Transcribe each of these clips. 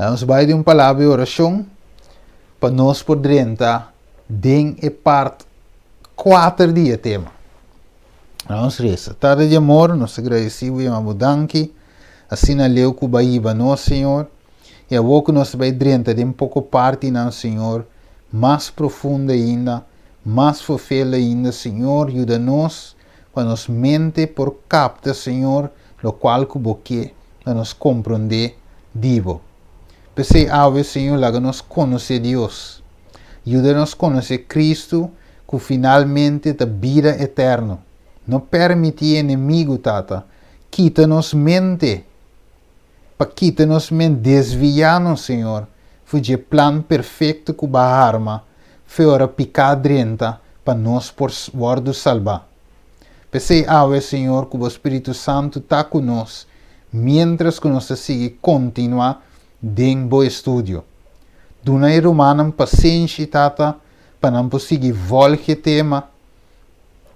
Laga nos bai den un palabra di orashon pa nos por drenta den e part kuater di e tema. Laga nos resa. Tata di amor, nos ta gradisí bo i yama bo danki asina leu ku bo a hiba nos, Señor. I awor ku nos ta bai drenta den poko partinan, Señor, mas profundo ainda, mas fofel ainda, Señor, yuda nos pa nos mente por kapta, Señor, lokual ku bo ke pa nos komprondé di bo. P'esei awe, Señor, laga nos konosé Dios. Yuda nos konosé Kristu ku finalmente ta bida eterno. No permití enemigu, Tata, kita nos mente, pa kita nos ment desviá nos, Señor, for dje plan perfekto ku bo a harma fe ora piká drenta pa nos por wòrdu salbá. P'esei awe, Señor, ku bo Spiritu Santu ta ku nos miéntras ku nos ta sigui kontinuá den bo estudio. Duna e rumannan pasenshi, Tata, pa nan por sigui vòlg e tema.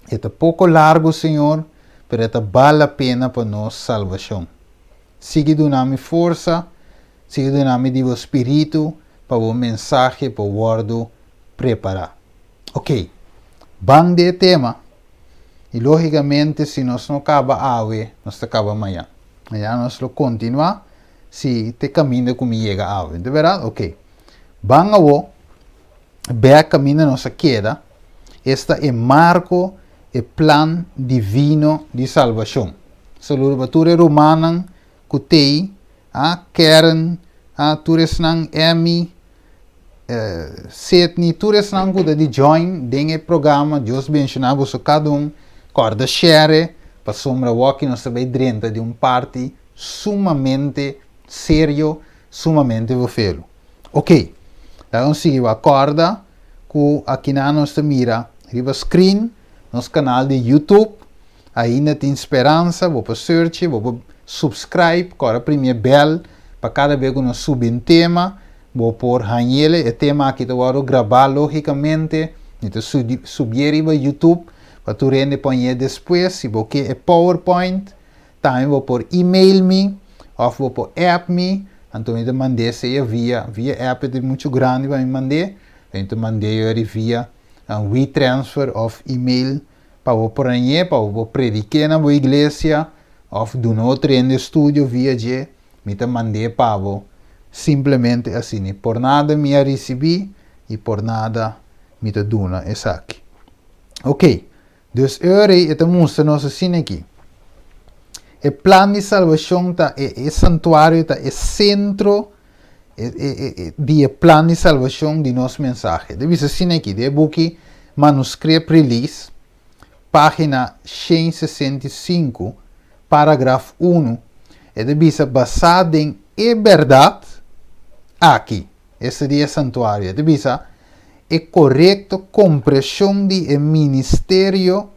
E ta poko largu, Señor, pero e ta bal la pena pa nos salbashon. Sigui duna mi forsa, sigui duna mi di bo Spiritu pa bo mensahe por wòrdu prepará. Ok, ban di e tema, i lógikamente si nos no kaba awe, nos ta kaba mañan. Mañan nos lo kontinuá si te kaminda ku mi yega awe, ta bèrdat? Ok, ban awo bèk kaminda nos a keda, esta e marko, e plan divino di salbashon. Saludo pa tur e rumannan ku t'ei, a Karen, a tur esnan, Emmy, Sidney, tur esnan ku ta di join den e programa, Dios benshoná boso kada un. Kòrda share, pasobra awoki nos ta bai drenta di un parti sumamente serio, sumamente bofelu. Ok, laga nos sigui wak. Kòrda ku akinan nos ta mira riba screen nos kanal di YouTube, Ainda tin speransa, bo por search, bo por subscribe, kòrda primi e bèl pa kada bes ku nos subi un tema, bo por hañ'el. E tema aki ta wòrdu grabá lógikamente, mi ta subié riba YouTube pa tur hende por hañ'é despues. Si bo ke e PowerPoint, tambe bo por email mi òf bo por app mi, anto mi ta mand'é sea via via app e ta muchu grandi pa mi mand'é, mi ta mand'é yori via WeTransfer òf email. Pa bo preñ'é, pa bo por prediké na bo iglesia òf duna otro hende estudio via dje, mi ta mand'é pa bo simplemente asina. Por nada mi a risibí i por nada mi ta duna esaki. Oké, dus e ora ei e ta mustra nos asina aki. E plan di salbashon ta e e santuario ta e sentro di e plan di salbashon di nos mensahe. Ta bisa asina aki den e buki Manuscript Release, página 165, paragraf 1, e ta bisa basá den e bèrdat aki, esta di e santuario, e ta bisa e korekto kompreshon di e ministerio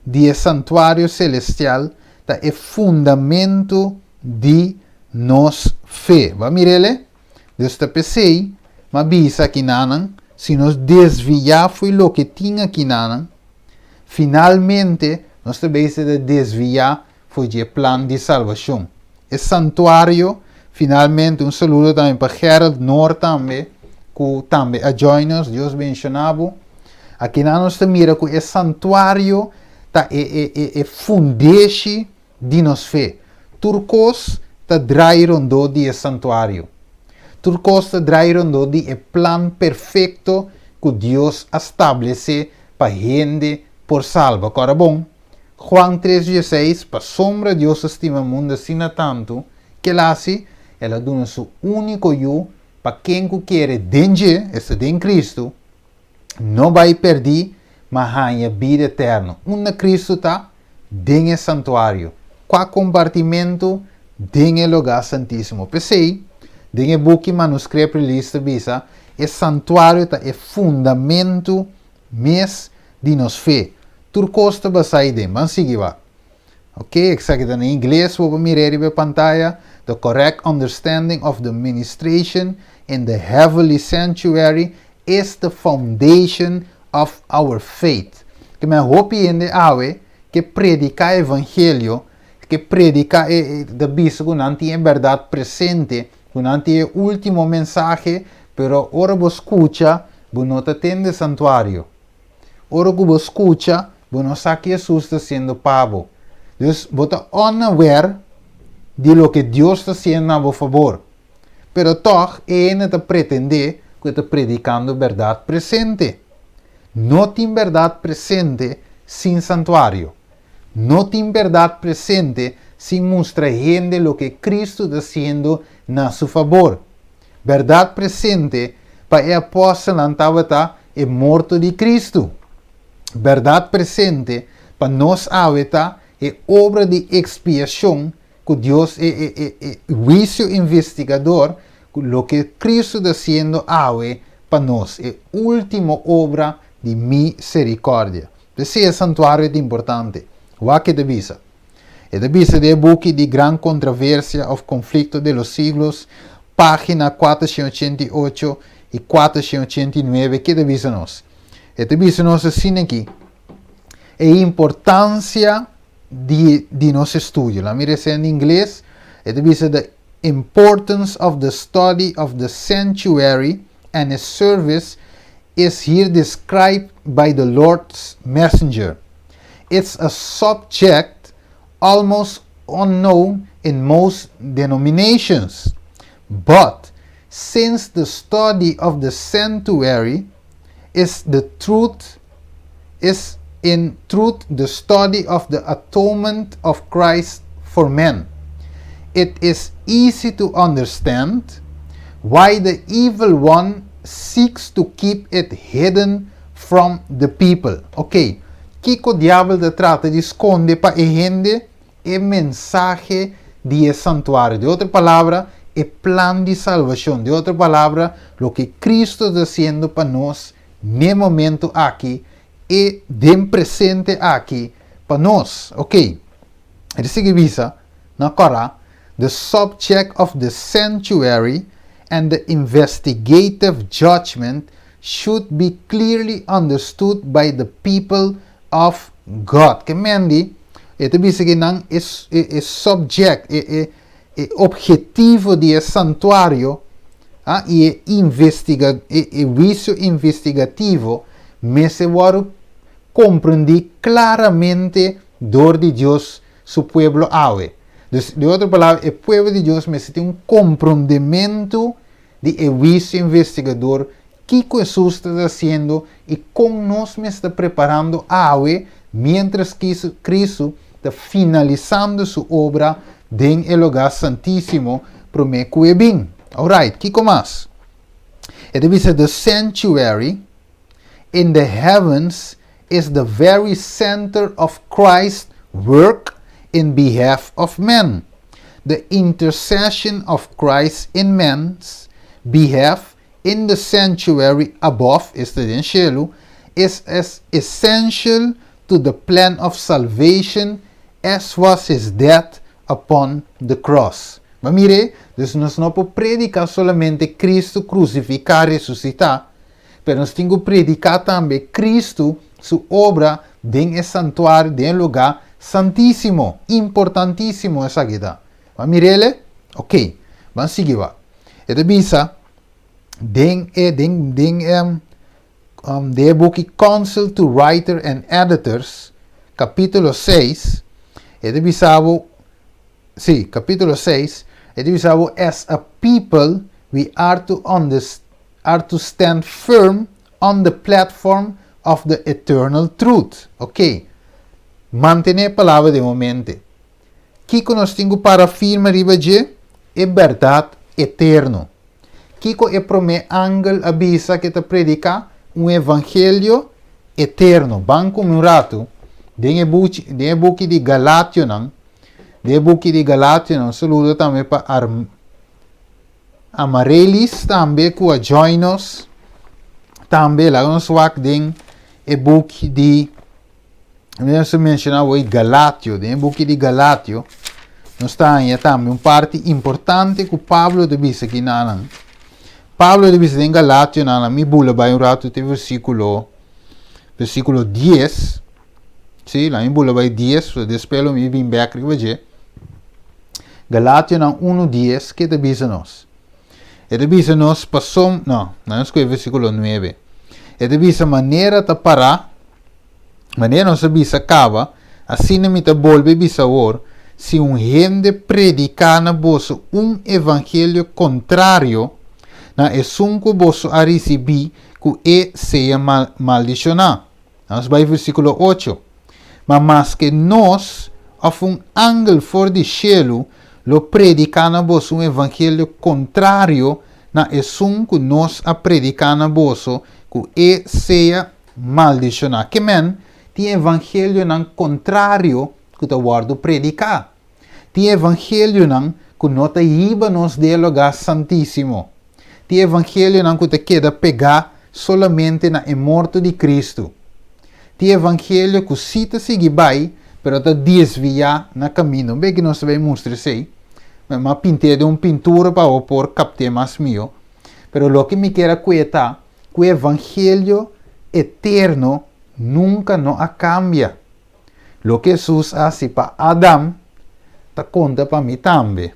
di e santuario selestial ta e fundamentu di nos fe. Bo a mir'el? Dios ta p'esei m'a bisa akinanan, si nos desviá fo'i loke tin akinanan, finalmente nos ta bezig ta desviá fo'i dje plan di salbashon. E santuario, finalmente un saludo tambe pa Gerald Noor tambe ku tambe a join nos, Dios benshoná bo. Akinan nos ta mira ku e santuario ta e e e e fundeshi di nos fe. Tur kos ta drai rondó di e santuario. Tur kos ta drai rondó di e plan perfekto ku Dios a stablesé pa hende por salba. Kòrda bon, Juan tres dieseis, Pasobra Dios a stima mundu asina tantu, ke el hasi? El a duna su úniko Yu pa ken ku kere den dje, esta den Kristu, no bai pèrdí, ma haña bida eterno. Unda Kristu ta? Den e santuario. Kua kompartimentu? Den e lugá santísimo. P'esei, den e buki Manuscript Release ta bisa, E santuario ta e fundamentu mes di nos fe. Tur kos ta basá ei den. Ban sigui wak. Ok, esaki ta na ingles, bo por mir'é riba e pantaya, The correct understanding of the ministration in the heavenly sanctuary is the foundation of our faith. Ke men hopi hende awe ke prediká evangelio, ke prediká e, ta bisa ku nan tin e bèrdat presente. Ku nan tin e último mensahe, pero ora bo skucha, bo no ta tende santuario. Ora ku bo skucha, bo no sa ki Hesus ta hasiendo pa bo. Dus bo ta unaware di loke Dios ta hasiendo na bo fabor. Pero tòg e hende ta pretendé ku e ta predikando bèrdat presente. No tin bèrdat presente sin santuario. No tin bèrdat presente sin mustra hende loke Kristu ta hasiendo na su fabor. Bèrdat presente pa e apòstelnan tabata e morto di Kristu. Bèrdat presente pa nos awe ta e obra di ekspiashon ku Dios, e e e e huisio investigador ku loke Kristu ta hasiendo awe pa nos, e último obra di miserikòrdia. P'esei e santuario ta importante. Wak e ta bisa. E ta bisa den e buki di Gran Controversia of Conflicto de los Siglos, página 488 i 489, ke ta bisa nos? E ta bisa nos asina aki, E importansia di di nos estudio. Laat mi resa in ingles. E ta bisa the importance of the study of the sanctuary and its service is here described by the Lord's messenger. It's a subject almost unknown in most denominations. But since the study of the sanctuary is the truth is in truth the study of the atonement of Christ for men, it is easy to understand why the evil one seeks to keep it hidden from the people. Ok, kiko diabel ta trata di skonde pa e hende? E mensahe di e santuario, di otro palabra, e plan di salbashon, di otro palabra, loke Cristo ta hasiendo pa nos n'e momento aki e den presente aki pa nos. Ok, e ta sigui bisa na kòrá, The subject of the sanctuary and the investigative judgment should be clearly understood by the people of God. Ke men di, e ta bisa ke nan e e subject, e e e objetivo di e santuario a i e investiga e e huisio investigativo mester wòrdu komprendí klaramente dor di Dios su pueblo awe. Dus, di otro palabra, e pueblo di Dios mester tin un komprondementu di e huisio investigador Kiko Hesus ta hasiendo i kon nos mester ta preparando awe miéntras Kristu ta finalisando su obra den e lugá santísimo promé ku e bin? Alright, kiko mas? E ta bisa, The sanctuary in the heavens is the very center of Christ's work in behalf of men. The intercession of Christ in men's behalf in the sanctuary above, esta den shelu, is as essential to the plan of salvation as was his death upon the cross. Bo a mir'é? Dus nos no por prediká solamente Kristu krusifiká, resusitá, pero nos tin ku prediká tambe Kristu su obra den e santuario, den e lugá santísimo. Importantísimo esaki ta. Bo a mir'é? Oké, ban sigui wak. E ta bisa den e den den e um, den e buki Counsel to Writer and Editors, kapítulo 6, e ta bisa bo, sí, kapítulo 6, e ta bisa bo, as a people we are to are to stand firm on the platform of the eternal truth. Ok, mantené e palabra den bo mente. Kiko nos tin ku para firme riba dje? E bèrdat eterno. Kiko e promé angel a bisa ku e ta prediká? Un evangelio eterno. Ban ku mi un ratu den e buchi, den e buki di Galationan, den e buki di Galationan, un saludo tambe pa Ar Amarelis tambe ku a join nos. Tambe laga nos wak den e buki di Nos a menciona hoy Galatio. Den e buki di Galatio, nos ta haña tambe un parti importante ku Pablo ta bisa aki nanan. Pablo ta bisa den Galatio nanan, mi bula bai un ratu te versíkulo, versíkulo 10. Sí, la mi bula bai 10, so despues lo mi bin bek riba dje. Galationan 1 10, ke ta bisa nos? E ta bisa nos pasom, no, nos ku versíkulo 9. E ta bisa manera ta pará, manera nos a bisa kaba, asina mi ta bolbe bisa awor, si un hende prediká na boso un evangelio kontrario na esun ku boso a risibí, ku e sea maldishoná. Nos bai versíkulo 8. Ma maske nos òf un angel for di shelu lo prediká na boso un evangelio kontrario na esun ku nos a prediká na boso, ku e sea maldishoná. Ke men, tin evangelionan kontrario ku ta wòrdu prediká. Tin evangelionan ku no ta hiba nos den e lugá santísimo. Tin evangelionan ku ta keda pegá solamente na e morto di Kristu. Tin evangelio ku sí ta sigui bai, pero ta desviá na kaminda. Un bes ku nos ta bai mustra esei, mi a pint'é den un pintura pa bo por kapt'é mas mihó. Pero loke mi kier a kue ta ku e evangelio eterno nunka no a kambia. Loke Hesus a hasi pa Adam ta konta pa mi tambe.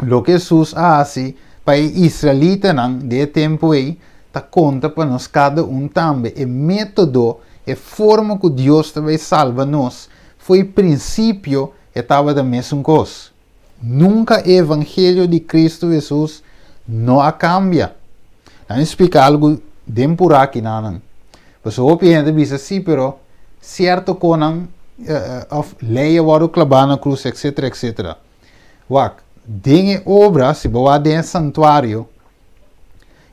Loke Hesus a hasi pa e israelitanan den e tempu ei ta konta pa nos kada un tambe. E método, e forma ku Dios ta bai salba nos, fo'i prinsipio e tabata mesun kos. Nunka e evangelio di Kristu Hesus no a kambia. Nan a splika algu den purá kinanan. Pasobra hopi hende ta bisa sí, pero sierto konan òf lei a wòrdu klabá na krus etsetera etsetera. Wak, den e obra, si bo wak den e santuario,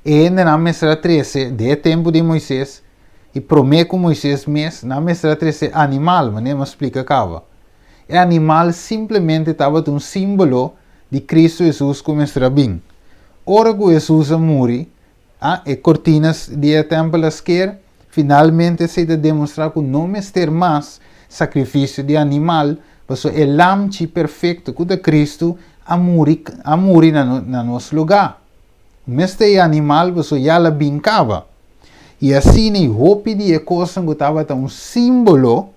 e hendenan mester a trese den e tempu di Moises i promé ku Moises mes, nan mester a trese animal, manera mi a splika kaba. E animal simplemente tabata un símbolo di Kristu Hesus ku mester a bin. Ora ku Hesus a muri, a e kortina di e tèmpel a sker, finalmente esei ta demostrá ku no mester mas sakrifisio di animal, pasobra e Lamchi perfekto ku ta Kristu a muri a muri na na nos lugá. Mester e animal pasobra ya el a bin kaba. I asina i hopi di e kosnan ku tabata un símbolo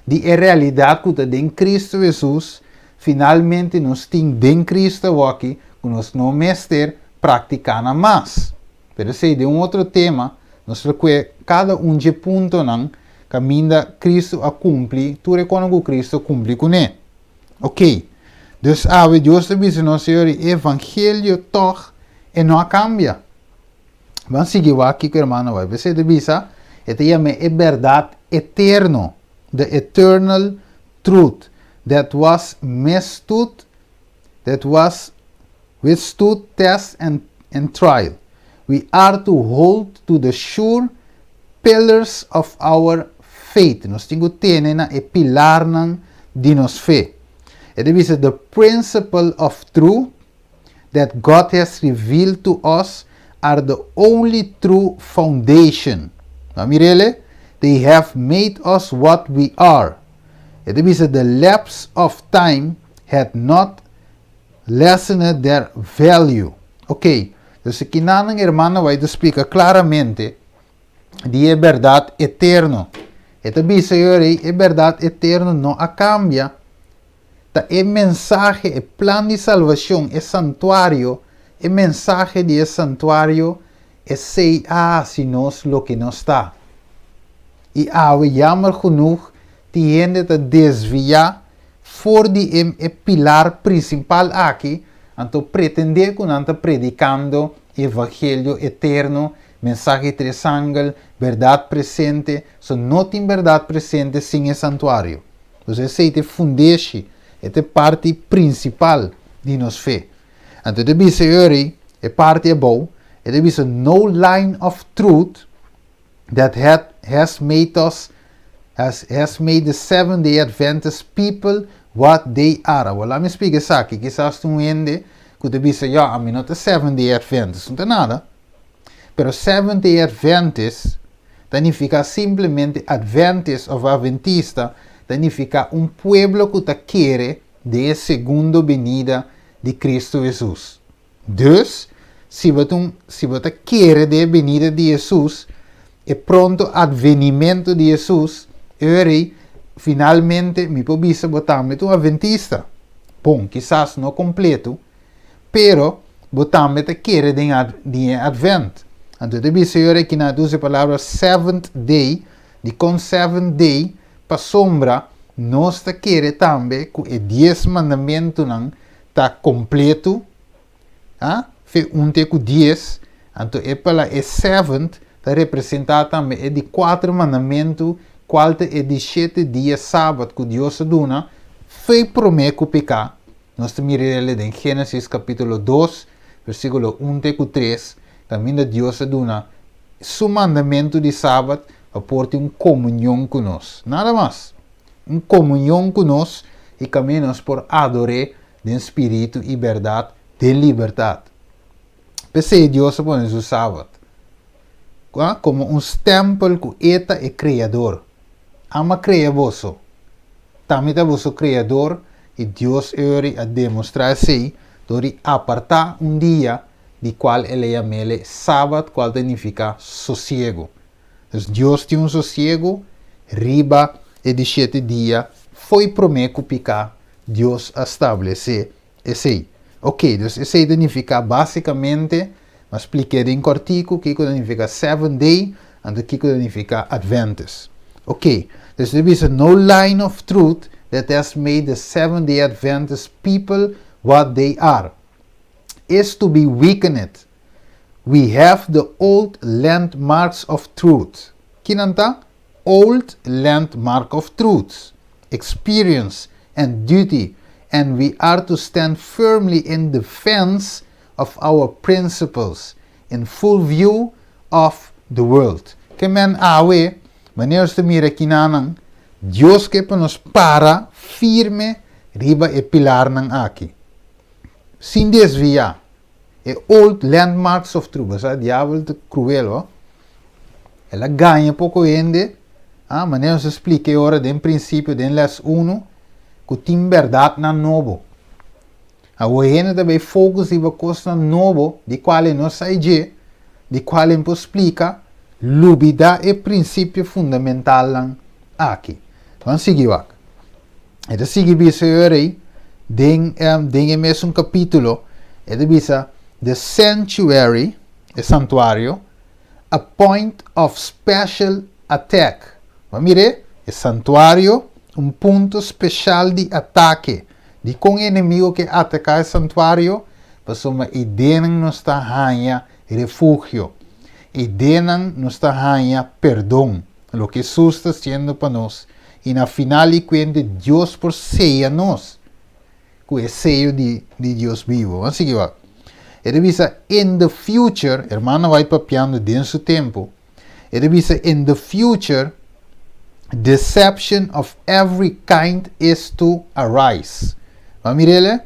di e realidat ku ta den Kristu Hesus, finalmente nos tin den Kristu awoki ku nos no mester praktiká nan mas. Pero esei den un otro tema, nos lo kue kada un dje puntonan kaminda Kristu a kumpli tur e konan ku Kristu a kumpli kuné. Oké, dus awe Dios ta bisa nos, Señor, e evangelio tòg e no a kambia. Ban sigui wak kiko hermano bai. P'esei ta bisa, e ta yam'é e bèrdat eterno, the eternal truth that was misstood, that was withstood test and and trial. We are to hold to the sure pillars of our faith. Nos tin ku tene na e pilarnan di nos fe. E ta bisa the principle of truth, that God has revealed to us are the only true foundation. Bo a mir'el? They have made us what we are. E ta bisa the lapse of time had not lessened their value. Ok, dus kinanan hermano White ta splika klaramente di e bèrdat eterno. E ta bisa yo e bèrdat eterno no a kambia. Ta e mensahe, e plan di salvashon, e santuario, e mensahe di e santuario, esei a hasi nos loke nos ta. I awe jammer genoeg tin hende ta desviá for di e e pilar prinsipal aki, anto pretendé ku nan ta predikando evangelio eterno, mensahe tres angel, bèrdat presente, so no tin bèrdat presente sin e santuario. Pues esei ta e fundeshi, e ta e parti prinsipal di nos fe. Anto e ta bisa e ora ei, e parti abou, e ta bisa no line of truth that had has made us has has made the Seventh Day Adventist people what they are. Awor laat mi splika esaki, kisas tin un hende ku ta bisa, ya, ami no ta Seventh Day Adventist, no ta nada. Pero Seventh Day Adventist ta nifiká simplemente Adventist òf Aventista ta nifiká un pueblo ku ta kere den e segundo benida di Kristu Hesus. Dus, si bo ta un si bo ta kere den e benida di Hesus, e pronto advenimentu di Hesus, e ora ei finalmente mi por bisa bo tambe ta un Aventista. Bon, kisas no kompletu, pero. Bo tambe ta kere den den Advent. Anto e ta bisa yora aki nan ta usa e palabra seventh day. Dikon seventh day? Pasobra nos ta kere tambe ku e dies mandamentunan ta kompletu, a, fe un te ku dies. Anto e pala e seventh ta representá tambe e di kuater mandamentu, kual ta e di shete dia sabat ku Dios a duna fe promé ku piká. Nos ta mira el den Génesis kapítulo 2, versíkulo 1 te ku 3, kaminda Dios a duna su mandamentu di sabat pa por tin un komunion ku nos. Nada mas. Un komunion ku nos i kaminda nos por ador'é den spiritu i bèrdat, den libertat. P'esei Dios a pone su sabat komo un stèmpel ku e ta e Kreador. Ama krea boso. Tambe ta boso Kreador, i Dios Euri a demostrá esei dor di apartá un dia di kual el a yam'el e Sabat, kual ta nifiká sosiegu. Dus Dios tin un sosiegu riba e di shete dia fo'i promé ku piká Dios a stablesé esei. Oké, dus esei ta nifiká básikamente, m'a splik'é den kòrtiku kiko ta nifiká seventh day, anto kiko ta nifiká Adventist. Oké, dus ta bisa no line of truth that has made the Seventh Day Adventist people what they are is to be weakened. We have the old landmarks of truth. Kinan ta? Old landmark of truths, experience and duty, and we are to stand firmly in defense of our principles in full view of the world. Ke men awe, manera nos ta mira kinanan, Dios ke pa nos para firme riba e pilarnan aki. Sin desviá. E old landmarks of truth. Bo sa, diabel ta cruel, ho. El a gaña poco hende, ah, manera nos a splica e ora den principio, den les 1, cu tin berdadnan nobo. Awor hende ta bay focus riba cosnan nobo, di cual e no sa e dje, di cual e no por splica, lubida e principio fundamentalnan aki. Ban sigui wak. E ta sigui bisa e ora ei, den, den e mesun capítulo, e ta bisa, The sanctuary, e santuario, a point of special attack. Bo a mir'é? E santuario, un punto special di atake. Dikon e enemigo ke ataká e santuario? Pasobra eidennan nos ta haña refugio. Eidennan nos ta haña perdon. Loke Hesus ta hasiendo pa nos. I na final di kuenta Dios por seya nos ku e seyo di di Dios bibu. Ban sigui wak. E ta bisa in the future, hermano White papiando den su tempu, e ta bisa in the future deception of every kind is to arise. Ban mir'el?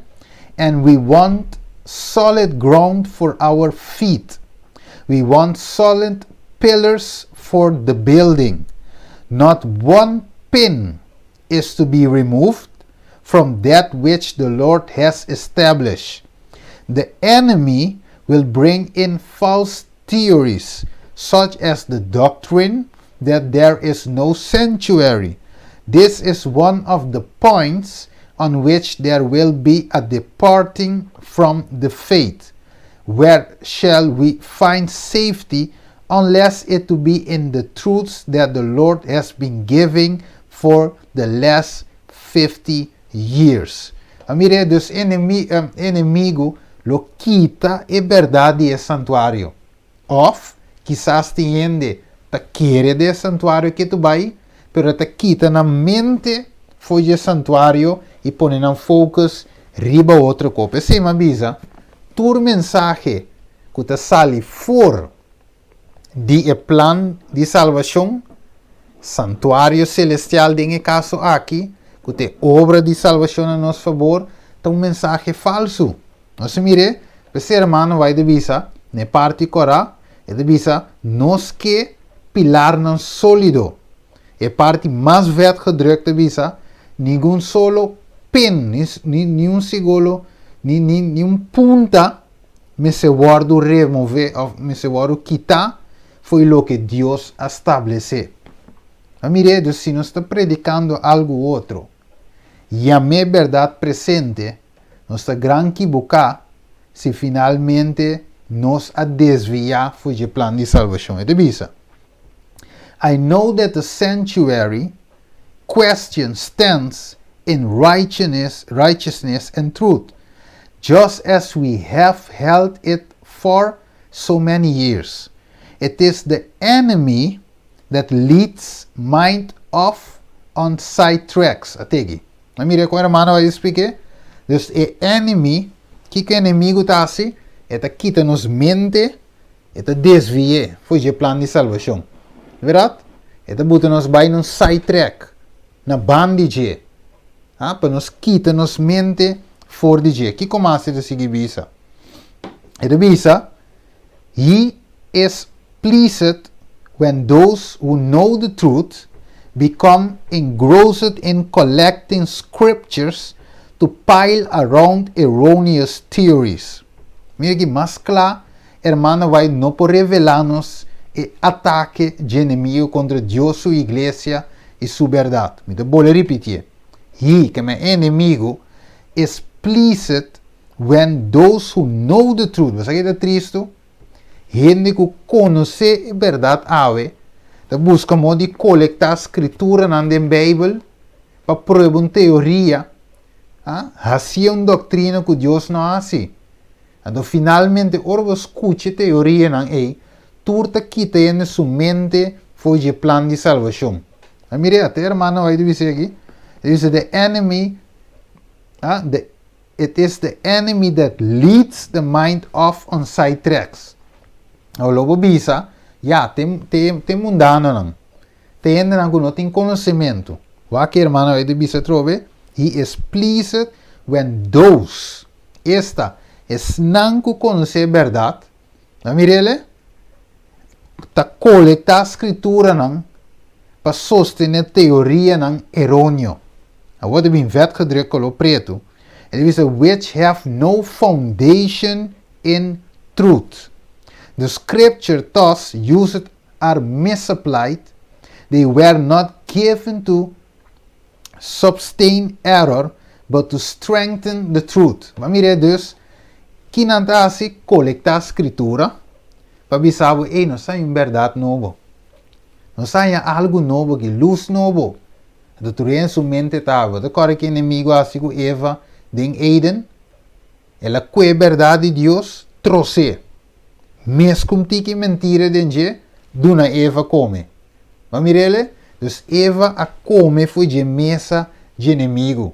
And we want solid ground for our feet. We want solid pillars for the building. Not one pin is to be removed from that which the Lord has established. The enemy will bring in false theories, such as the doctrine that there is no sanctuary. This is one of the points on which there will be a departing from the faith. Where shall we find safety unless it to be in the truths that the Lord has been giving for the last 50 years? A mira, dus enemigo lo kita e berdad di e santuario. Of, kisas tin hende ta kere den e santuario ketu bai, pero ta kita nan mente for di e santuario i pone nan focus riba otro kos. P'esei mi a bisa, tur mensahe ku ta sali for di e plan di salbashon, santuario selestial den e kaso aki, ku ta e obra di salbashon na nos fabor, ta un mensahe falsu. Nos a mir'é, p'esei hermano White a bisa, na e parti kòrá, e ta bisa, Nos ke pilarnan sólido. E parti mas vet gedruk ta bisa, Ningun solo pin, ni, ni un sigolo, ni, ni, ni un punta mester wòrdu remové òf mester wòrdu kitá fo'i loke Dios a stablesé. A mir'é, dus si nos ta predikando algu otro, yam'é bèrdat presente, nos ta gran kibuká. si finalmente nos a desviá for di plan di salbashon. E ta bisa, I know that the sanctuary question stands in righteousness and truth, just as we have held it for so many years. It is the enemy that leads mind off on side tracks. At'aki. Mira kon ruman a splika. Dus e enemy, kiko e enemigu ta hasi? E ta kita nos mente, e ta desviá for di plan di salbashon. Berdat? E ta buta nos bai num side track, na band'i dje. Ah, pa nos kita nos mente for di dje. Kiko mas e ta sigui bisa? E ta bisa, he is pleased when those who know the truth become engrossed in collecting scriptures to pile around erroneous theories. Mira ku mas kla, ruman White no por revelá nos e atake di enemigu kontra Dios, su iglesia i su berdat. Mi ta bolbe ripití. He, ku e enemigu, is pleased when those who know the truth. Bo sa ta tristu? Hende ku konosé e berdat awe, ta buska moda di kolektá skrituranan den Beibel pa proba un teoria, ah, hasi un doktrina ku Dios no a hasi. Anto, finalmente, ora bo skucha teorianan ei, tur ta kita den su mente for di plan di salbashon. Ah, mira, te ruman bai bisa aki. E ta bisa the enemy, ah, it is the enemy that leads the mind off on side tracks. O lo bo bisa, ya, tin mundanonan. Tin hendenan ku no tin konosementu. Wak ruman bai bisa trobe, he is pleased when those, esta, esnan ku konosé berdat, na mirele, ta kolektá skrituranan pa sostené teorianan eróneo. Awor ta bin vetgedrukt koló pretu. E ta bisa which have no foundation in truth. The scripture thus used are misapplied. They were not given to sustain error, but to strengthen the truth. Ma mira dus, kiko nan ta hasi kolektá skritura, pa bisa bo, ei, nos tin berdat nobo. Nos tin algu nobo, ku lus nobo. Anto den su mente tabata. Awor kiko enemigu a hasi ku Eva den Eden, el a kue berdat di Dios, trose. Mesku un tiki mentira den dje, duna Eva kome. Ma mirele, dus Eva a kome for di mesa di enemigu.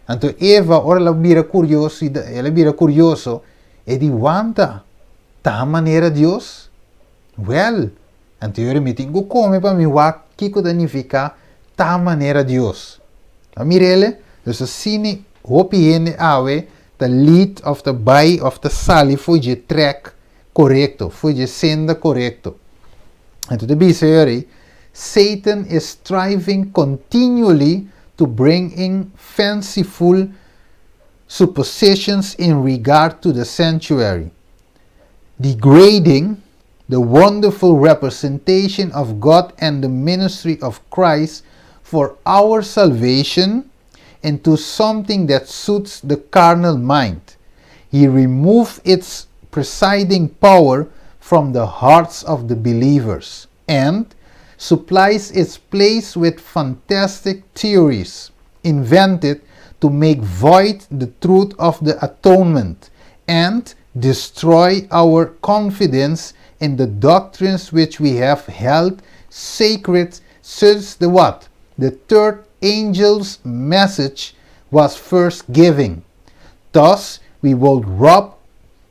Anto Eva, ora el a bira kurioso, el a bira kurioso, e di wanta, ta manera Dios? Well, anto mi tin ku kome pa mi wak kiko ta nifiká ta manera Dios. Ma mirele, dus asina hopi hende awe ta lead òf ta bai òf ta sali for di track korekto, for di senda korekto. Anto ta bisa Satan is striving continually to bring in fanciful suppositions in regard to the sanctuary, degrading the wonderful representation of God and the ministry of Christ for our salvation into something that suits the carnal mind. He removed its presiding power from the hearts of the believers and supplies its place with fantastic theories invented to make void the truth of the atonement and destroy our confidence in the doctrines which we have held sacred since the what? The third angel's message was first given. Thus we will rob,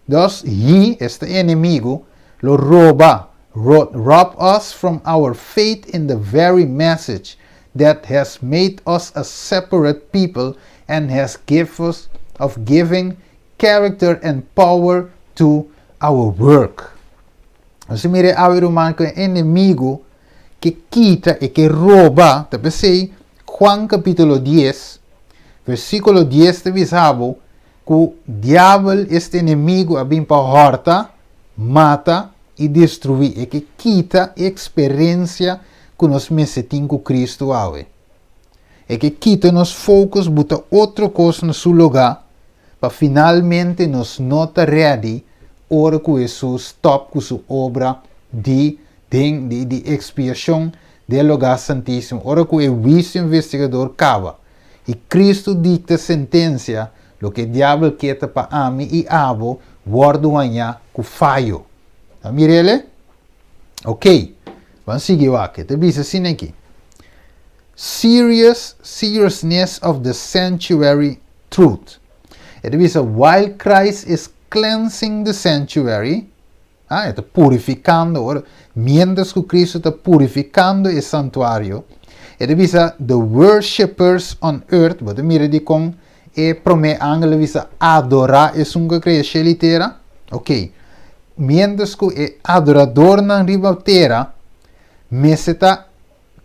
thus he is the enemigu, lo roba, rob us from our faith in the very message that has made us a separate people and has given us of giving character and power to our work. Anto mira awe ruman ku enemigu ke kita i ke roba, ta p'esei Juan kapítulo 10, versíkulo 10 ta bisa bo ku diabel este enemigu a bin pa hòrta, mata i destruí. E ke kita eksperensia ku nos mester tin ku Kristu awe. E ke kita nos focus buta otro kos na su lugá. pa finalmente nos no ta ready ora ku Hesus stòp ku su obra di den di di ekspiashon den Lugá Santísimo, ora ku e huisio investigador kaba i Kristu dikta sentensia, loke diabel ke ta pa ami i abo wòrdu hañá ku fayo. Ta mir'el? Ok, ban sigui wak. E ta bisa asina aki, Serious seriousness of the sanctuary truth. E ta bisa, While Christ is cleansing the sanctuary, ah, e ta purifikando, ora, mientras ku Kristu ta purifikando e santuario, e ta bisa, the worshippers on earth, bo ta mira dikon e promé angel a bisa adorá esun ku a krea shelu i tera? Ok, mientras ku e adoradornan riba tera mester ta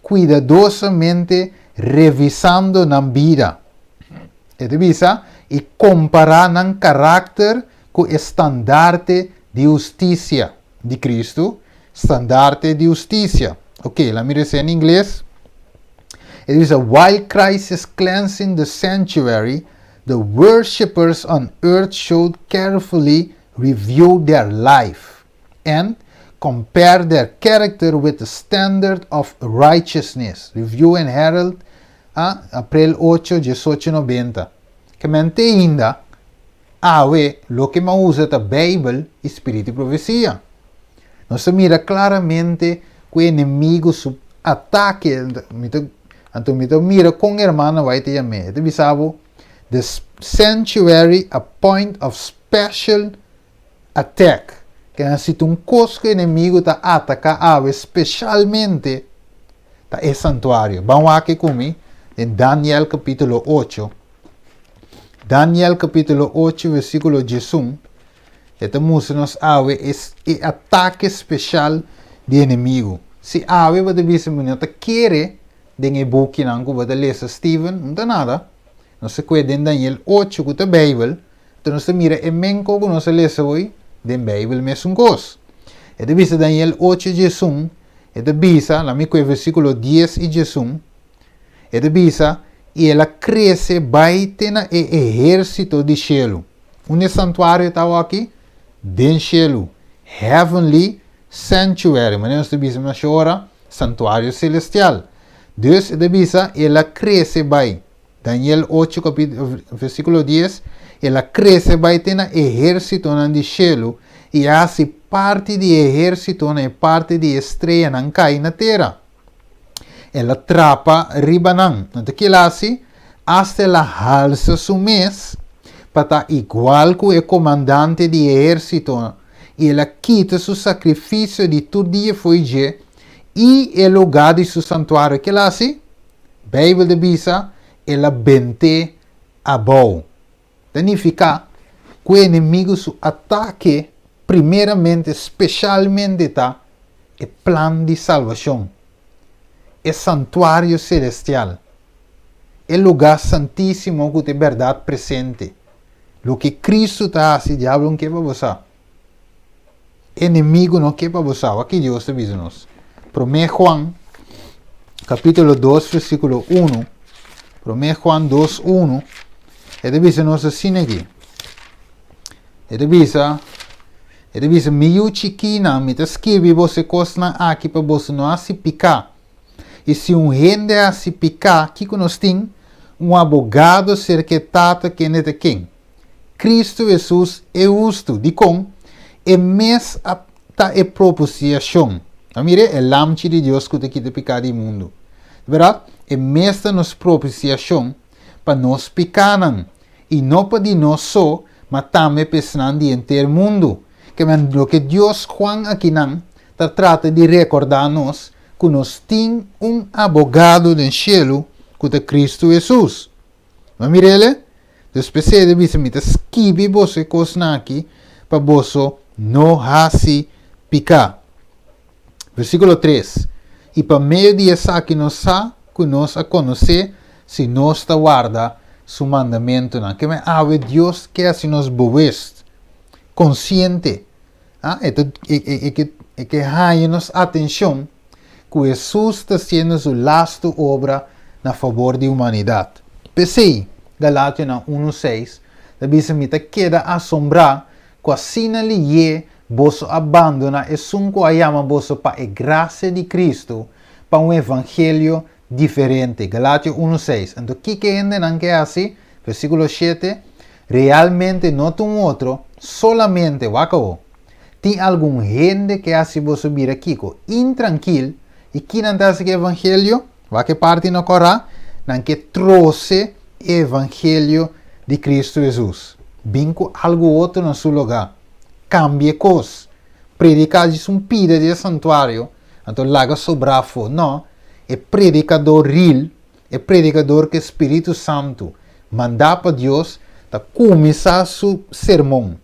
kuidadosamente revisando nan bida. E ta bisa, i kompará nan karakter ku e standarte di hustisia di Kristu, standarte di hustisia. Ok, la mi resa en ingles. E ta bisa, While Christ is cleansing the sanctuary, the worshippers on earth should carefully review their life and compare their character with the standard of righteousness. Review and Herald, a, aprel 8, 1890. Ke men te ainda, awe, loke mi a usa ta Beibel i spiritu di profesia. Nos ta mira klaramente ku e enemigu su atake, mi ta, anto mi ta mira kon hermana White ta yam'é. E ta bisa bo, The sanctuary a point of special attack. Ke nan si ta un kos ku enemigu ta ataká awe speshalmente ta e santuario. Ban wak ku mi den Daniel kapítulo 8. Daniel kapítulo 8 versíkulo 11. E ta mustra nos awe e, e atake speshal di enemigu. Si awe bo ta bisa mi no ta kere den e bukinan ku bo ta lesa Steven, no ta nada. Nos ta kue den Daniel 8 ku ta Beibel, Anto nos ta mira e menko ku nos a lesa hoy den Beibel mesun kos. E ta bisa Daniel 8 11, e ta bisa, laat mi kue versíkulo 10 i 11, e ta bisa, I el a krese bai te na e ehérsito di shelu. Unda e santuario ta awaki? Den shelu. Heavenly sanctuary, manera nos ta bisa masha ora, santuario selestial. Dus e ta bisa, el a krese bai. Daniel 8 versíkulo 10, El a krese bai te na ehérsitonan di shelu i a hasi parti di e ehérsitonan i parti di e streanan kai na tera. El a trapa riba nan. Anto ki el a hasi? Asta el a halsa su mes pa ta igual ku e komandante di ehérsito i el a kita su sakrifisio di tur dia fo'i dje i e lugá di su santuario. Ki el a hasi? Beibel ta bisa, El a bent'é abou. Ta nifiká ku e enemigu su atake primeramente, speshalmente ta e plan di salbashon, e santuario selestial, e lugá santísimo ku ta e bèrdat presente. Loke Kristu ta hasi, diablo no ke pa bo sa. Enemigu no ke pa bo sa. Wak ki Dios ta bisa nos. Promé Juan, kapítulo 2, versíkulo 1. Promé Juan 2, 1. E ta bisa nos asina aki. E ta bisa, e ta bisa, mi yu chikinan, mi ta skirbi boso e kosnan aki pa boso no hasi piká. I si un hende hasi piká, kiko nos tin? Un abogado serka e Tata, kende ta ken? Kristu Hesus e hustu. Dikon? E mes a ta e propisiashon. A mira e Lamchi di Dios ku ta kita piká di mundu. Di bèrdat, e mes ta nos propisiashon pa nos pikánan, i no pa di nos so, ma tambe pa esnan di henter mundu. Ke men loke Dios Juan akinan ta trata di rekordá nos ku nos tin un abogado den shelu ku ta Kristu Hesus. No mir'el? Dus p'esei e ta bisa, Mi ta skibi boso e kosnan aki pa boso no hasi piká. Versíkulo 3, I pa medio di esaki nos sa ku nos a konos'é si nos ta warda su mandamentunan. Ke men awe Dios ke hasi nos bewust, konsiente. Ah, e ta, e, e, e ke, e ke haña nos atenshon ku Hesus ta hasiendo su lastu obra na fabor di humanidat. P'esei, Galationan 1, 6 Ta bisa, Mi ta keda asombrá ku asina lihé boso a bandoná esun ku a yama boso pa e grasia di Kristu pa un evangelio diferente. Galatio unu seis. Anto kiko e hendenan ke hasi? Versíkulo shete, Realmente no ta un otro, solamente, wak awo, tin algun hende ke hasi boso bira kiko? Intrankil, i ki nan ta hasi ku e evangelio? Wak e parti no kòrá, nan ke trose e evangelio di Kristu Hesus. Bin ku algu otro na su lugá. Kambia e kos. Prediká djis un pida di e santuario, anto laga sobrá afó. No, e predikadó ril, e predikador ku e Spiritu Santu mandá pa Dios, ta kuminsá su sermon.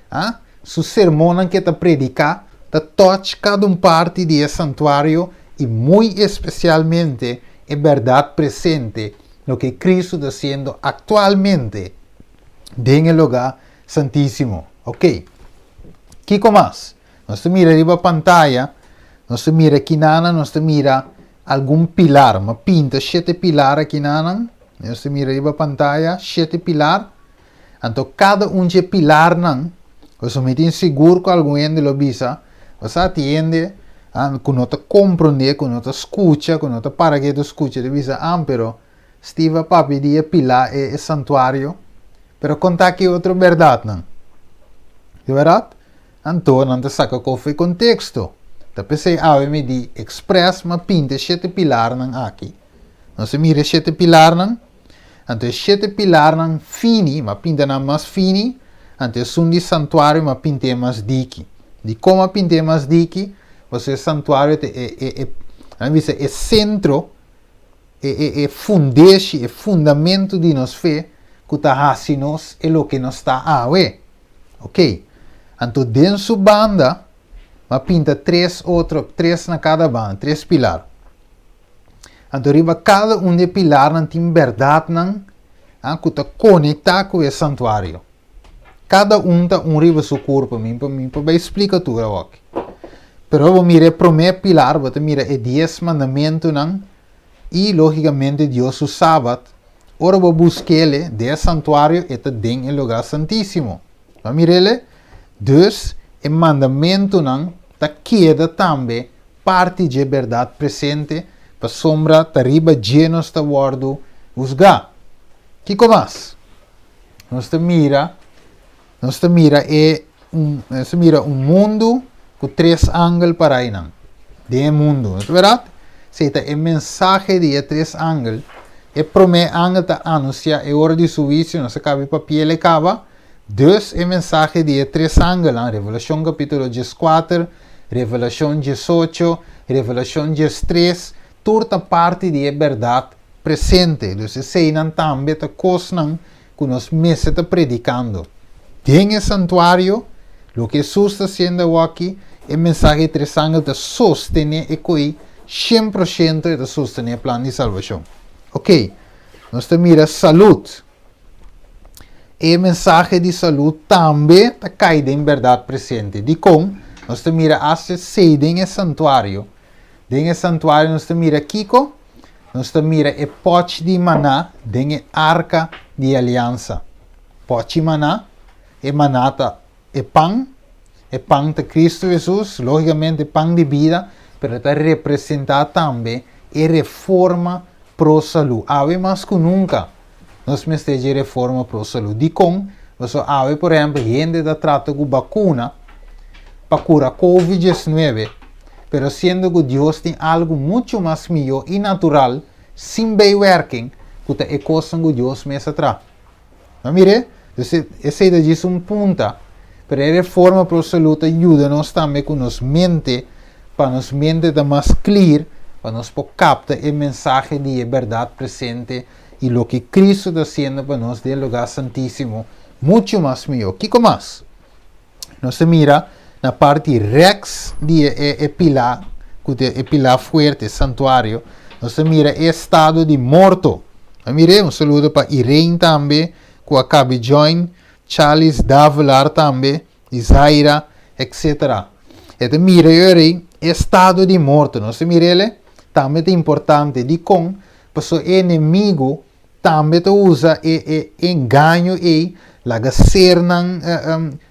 A Su sermonnan ku e ta prediká ta touch kada un parti di e santuario i muy espesialmente e bèrdat presente, loke Kristu ta hasiendo aktualmente den e lugá santísimo. Oke, kiko mas? Nos ta mira riba pantaya, nos ta mira kinanan, nos ta mira algun pilar. Mi a pinta shete pilar akinanan. Nos ta mira riba pantaya shete pilar. Anto kada un dje pilarnan, pasobra mi tin sigur ku algun hende lo bisa, Bo sa tin hende ku no ta komprondé, ku no ta skucha, ku no ta para ketu skucha, ta bisa, Ah, pero Steve a papia di e pilá e santuario, pero konta ki otro bèrdatnan. Di bèrdat? Anto nan ta saka kof e konteksto. Ta p'esei awe mi di eksprès mi a pinta e shete pilarnan aki. Nos a mira e shete pilarnan? Anto e shete pilarnan fini, m'a pinta nan mas fini, anto esun di santuario m'a pint'é mas diki. Dikon m'a pint'é mas diki? Pasobra e santuario ta e, e, e, nan bisa e sentro, e, e, e fundeshi, e fundamentu di nos fe ku ta hasi nos e loke nos ta awe. Oké. Anto den su banda m'a pinta tres otro, tres na kada banda, tres pilar. Anto riba kada un di e pilarnan tin bèrdatnan ku ta konektá ku e santuario. Kada un ta un riba su kurpa. Mi mi por bai splika tur awor. Pero bo mira e promé pilar, bo ta mira e dies mandamentunan i lógikamente Dios su Sabat. Ora bo busk'el den e santuario, e ta den e lugá santísimo. Bo a mir'el? Dus e mandamentunan ta keda tambe parti dje bèrdat presente, pasobra ta riba dje nos ta wòrdu husgá. Kiko mas? Nos ta mira, nos ta mira e un, nos ta mira un mundu ku tres angel pará einan, den e mundu, no ta bèrdat? Esei ta e mensahe di e tres angel. E promé angel ta anunsiá e ora di su huisio, nos a kaba e papiel e kaba. Dus e mensahe di e tres angelnan, Revelashon kapítulo dieskuater, Revelashon diesocho, Revelashon diestres, tur ta parti di e bèrdat presente. Dus eseinan tambe ta kosnan ku nos mester ta predikando. Den e santuario, loke Hesus ta hasiendo awoki, e mensahe di e tres angel ta sostené e ko'i shen por shento e ta sostené e plan di salbashon. Oké, nos ta mira salud. E mensahe di salú tambe ta kai den bèrdat presente. Dikon? Nos ta mira asta esei den e santuario. Den e santuario nos ta mira kiko? Nos ta mira e pòchi di maná den e arka di aliansa. Pòchi maná, e maná ta e pan, e pan ta Kristu Hesus, lógikamente pan di bida, pero e ta representá tambe e reforma pro salú. Awe mas ku nunka nos mester dje reforma pro salú. Dikon? Pasobra awe, por ehèmpel, hende ta trata ku bakuna pa kura covid diesnuebe, pero siendo ku Dios tin algu muchu mas mihó i natural, sin bijwerking, ku ta e kosnan ku Dios mes a traha. No mir'é? Entonces, esei ta djis un punta, pero e reforma pro salú ta yuda nos tambe ku nos mente, pa nos mente ta mas clear, pa nos por kapta e mensahe di e bèrdat presente i loke Cristo ta hasiendo pa nos den e lugá santísimo muchu mas mihó. Kiko mas? Nos ta mira na parti rèks di e e pilá, ku ta e pilá fuerte, e santuario, nos ta mira e estado di morto. A mir'é? Un saludo pa Irene tambe ku a kabi join, Charles Davelaar tambe, Izaira, etcetera. E ta mira yo rei e estado di morto. Nos ta mir'el? Tambe ta importante. Dikon? Pasobra e enemigu. tambe ta usa e engaño ei, laga sernan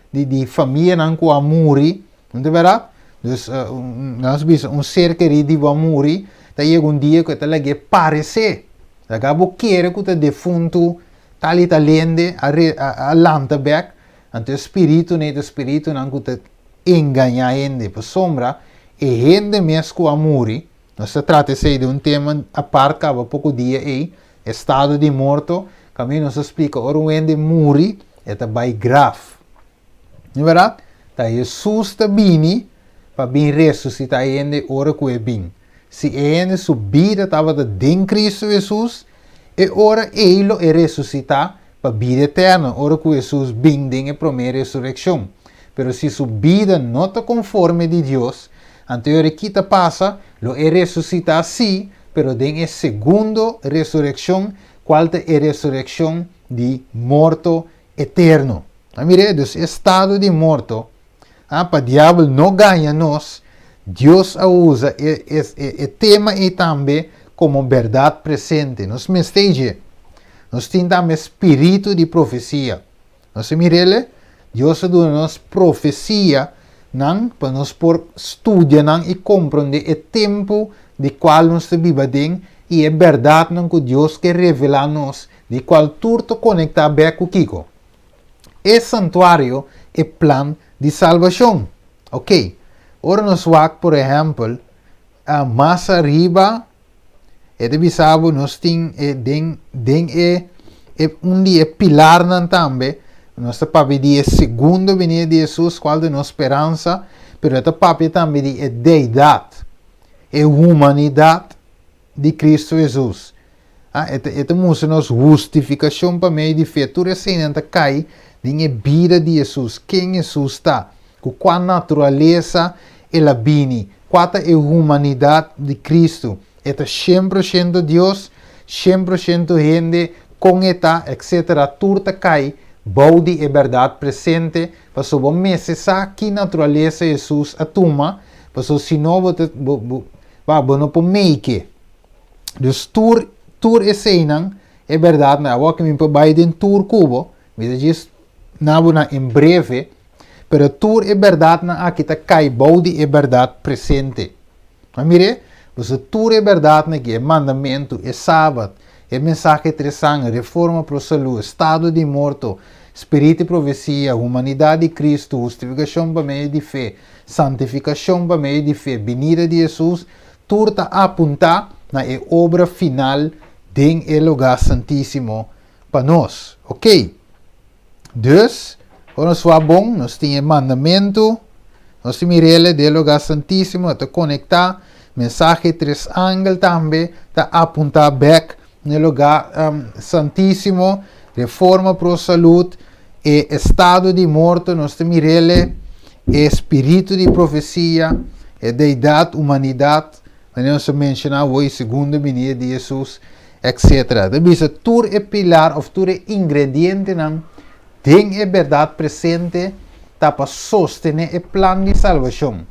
di famianan ku a muri, no ta bèrdat? Dus, nos bisa un ser kerí di bo a muri, ta yega un dia ku e ta lag'é paresé, laga bo kere ku ta defuntu tal i tal hende a lanta bèk, anto e spiritunan ei ta spiritunan ku ta engañá hende, pasobra e hende mes ku a muri, Nos ta trata esei den un tema apart kaba poko dia ei, estado di morto, kaminda nos ta splika ora un hende muri e ta bai graf. No bèrdat? Ta Hesus ta bini pa bin resusitá e hende ora ku e bin. Si e hende su bida tabata den Kristu Hesus, e ora ei lo e resusitá pa bida eterno ora ku Hesus bin den e promé resurekshon. Pero si su bida no ta konforme di Dios, Anto e ora ki ta pasa, lo e resusitá sí, pero den e segundo resurekshon, kual ta e resurekshon di morto eterno. A mir'é, dus e estado di morto, a pa diabel no gaña nos, Dios a usa e e e tema ei tambe komo bèrdat presente. Nos mester dje. Nos tin tambe spiritu di profesia. Nos a mir'el, Dios a duna nos profesia nan pa nos por studia nan i komprondé e tempu di kual nos ta biba den i e bèrdatnan ku Dios ke revelá nos, di kual tur ta konektá bèk ku kiko? E santuario, e plan di salbashon. Oke, ora nos wak, por ehèmpel, mas ariba, E ta bisa bo nos tin e den den e e un di e pilarnan tambe, nos ta papia di e segundo venida di Hesus, kual ta nos speransa, pero e ta papia tambe di e deidat, e humanidat di Kristu Hesus. Ah, e ta e ta mustra nos hustifikashon pa medio di fe. Tur eseinan ta kai den e bida di Hesus, ken Hesus ta, ku kua naturalesa el a bini, Kua ta e humanidat di Kristu? E ta 100% Dios, 100% hende, kon e ta, etc. Tur ta kai bou di e bèrdat presente, pasobra bo mester sa ki naturalesa Hesus a tuma, pasobra si no bo ta bo bo ba bo no por make. Dus tur tur eseinan e bèrdatnan. Awor ke mi por bai den tur ku bo, mi ta djis na bo nan en breve. Pero tur e bèrdatnan aki ta kai bou di e bèrdat presente. A mir'é? Pasobra tur e bèrdatnan aki, e mandamentu, e Sabat, e mensahe tres angel, reforma pro salú, estado di morto, spiritu di profesia, humanidat di Kristu, hustifikashon pa medio di fe, santifikashon pa medio di fe, binida di Hesus, tur ta apuntá na e obra final den e lugá santísimo pa nos. Oké. Dus, ora nos wak bon, nos tin e mandamentu, nos tin mirele den e lugá santísimo, e ta konektá, mensahe tres angel tambe ta apuntá bèk na e lugá santísimo, reforma pro salud, e estado di morto, nos ta mirele, e spiritu di profesia, e deidat, humanidat, manera nos a menshoná awor, e segundo binida di Hesus. Etc. Ta bisa tur e pilar of tur e ingredientenan den e berdad presente ta pa sostene e plan di salbacion,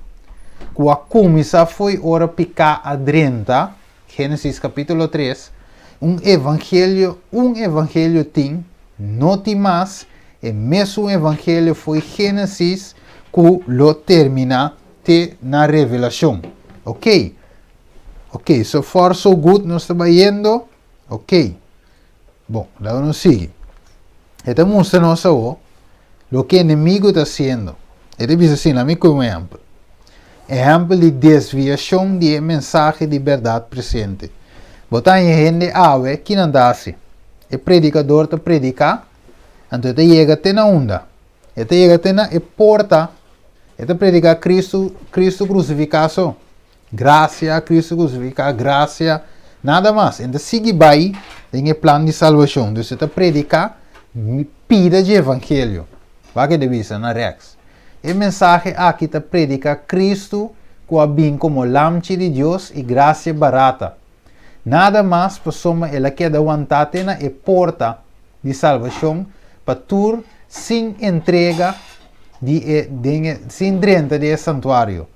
cu a cuminsa fo'i ora pica a drenta, Genesis capitulo 3, un evangelio, un evangelio tin, no tin mas, e mesun evangelio fo'i Genesis cu lo termina te na Revelacion. Ok. Ok, so far so good, nos ta bayendo. Ok. Bon, laga nos sigui. E ta mustra nos awo loke enemigo ta haciendo. E ta bisa asina, mi koe un ehempel. Ehempel di desviacion di e mensahe di berdad presente. Bo ta haña hende awe, ki nan ta haci? E predicador ta predica, anto e ta yega te na unda? E ta yega te na e porta, e ta predica Cristo, Cristo crucifica so. Grasia, Cristo crucifica, grasia, nada mas. E ta sigui bai den e plan di salvacion. Dus e ta predica pida dje evangelio. Wak e ta bisa na rechts. E mensahe aki ta predica Cristo cu a bin como Lamchi di Dios y gracia barata. Nada mas pasobra el a keda wanta te na e porta di salvacion pa tur sin entrega di e den e sin drenta den e santuario.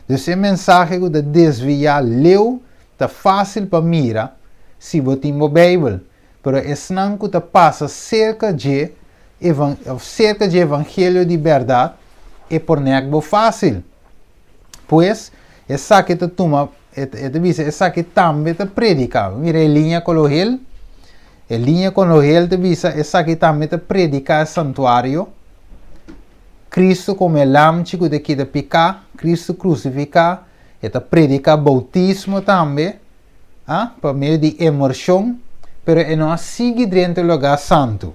Dus e mensahe ku ta desviá leu ta fásil pa mira si bo tin bo Beibel. Pero esnan ku ta pasa serka dje serka dje evangelio di bèrdat, e por nèk bo fásil. Pues, esaki ta tuma, e ta bisa esaki tambe ta prediká. Mira e liña koló hel. E liña koló hel ta bisa esaki tambe ta prediká e santuario. Kristu komo e lamchi ku ta kita piká, Kristu krusifiká, e ta prediká boutismo tambe, a, pa medio di immershon, pero e no a sigui drenta e lugá santu.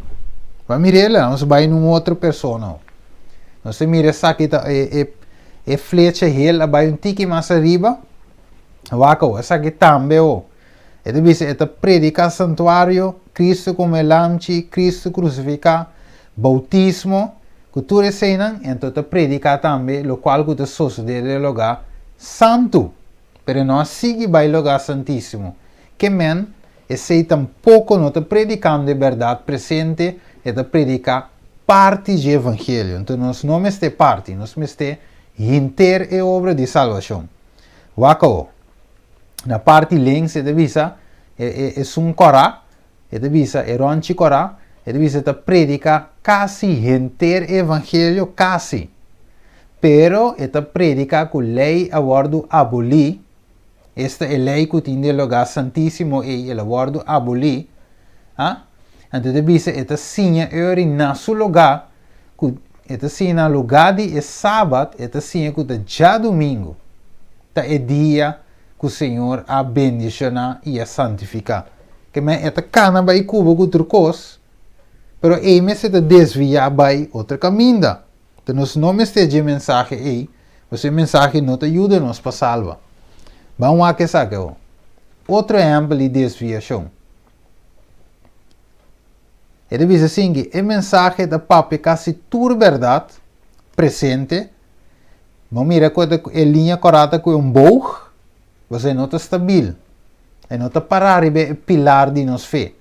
Bo a mir'el? Nos bai na un otro persona. Nos ta mira esaki ta e, e, e flecha hel a bai un tiki mas ariba. Wak awo, esaki tambe awo. E ta bisa e ta prediká santuario, Kristu komo e lamchi, Kristu krusifiká, boutismo, ku tur eseinan, enton ta prediká tambe lokual ku ta sosodé den e lugá santu. Pero e no a sigui bai lugá santísimo. Ke men, esei tampoko no ta predikando e bèrdat presente, e ta prediká parti dje evangelio. Enton nos no mester parti, nos mester hinter e obra di salbashon. Wak awo. Na parti links e ta bisa e e esun kòrá, e ta bisa e rònchi kòrá, e ta bisa e ta prediká kasi henter e evangelio, kasi. Pero e ta prediká ku lei a wòrdu abolí, esta e lei ku tin den lugá santísimo ei, el a wòrdu abolí, a. Anto e ta bisa e ta siña eori na su lugá ku e ta siña na lugá di e sabat, e ta siña ku ta djadumingu ta e dia ku Señor a bendishoná i a santifiká. Ke men e ta kana bai kuba ku tur kos, pero ei mester ta desviá bai otro kaminda. Enton nos no mester dje mensahe ei, pasobra e mensahe no ta yuda nos pa salba. Ban wak esaki awor. Otro ehèmpel di desviashon. E ta bisa asinki, e mensahe ta papia kasi tur bèrdat presente. Bo mira ku e liña kòrá ta ku un boog, pasobra e no ta stabil. E no ta pará riba e pilar di nos fe.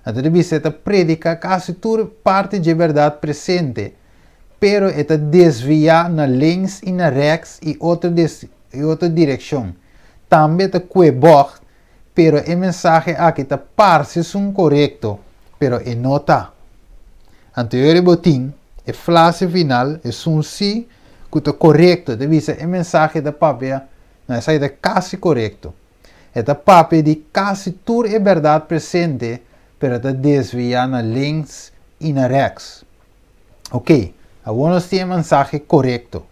Anto ta bisa e ta prediká kasi tur parti dje bèrdat presente, pero e ta desviá na links i na rèks i otro i otro direkshon. Tambe e ta kue bògt, pero e mensahe aki ta parse esun korekto, pero e no ta. Anto e ora bo tin e flase final, esun si ku ta korekto, ta bisa e mensahe ta papia, no, esaki ta kasi korekto. E ta papia di kasi tur e bèrdat presente, pero ta desviá na links i na rèks. Oké, awor nos tin e mensahe korekto.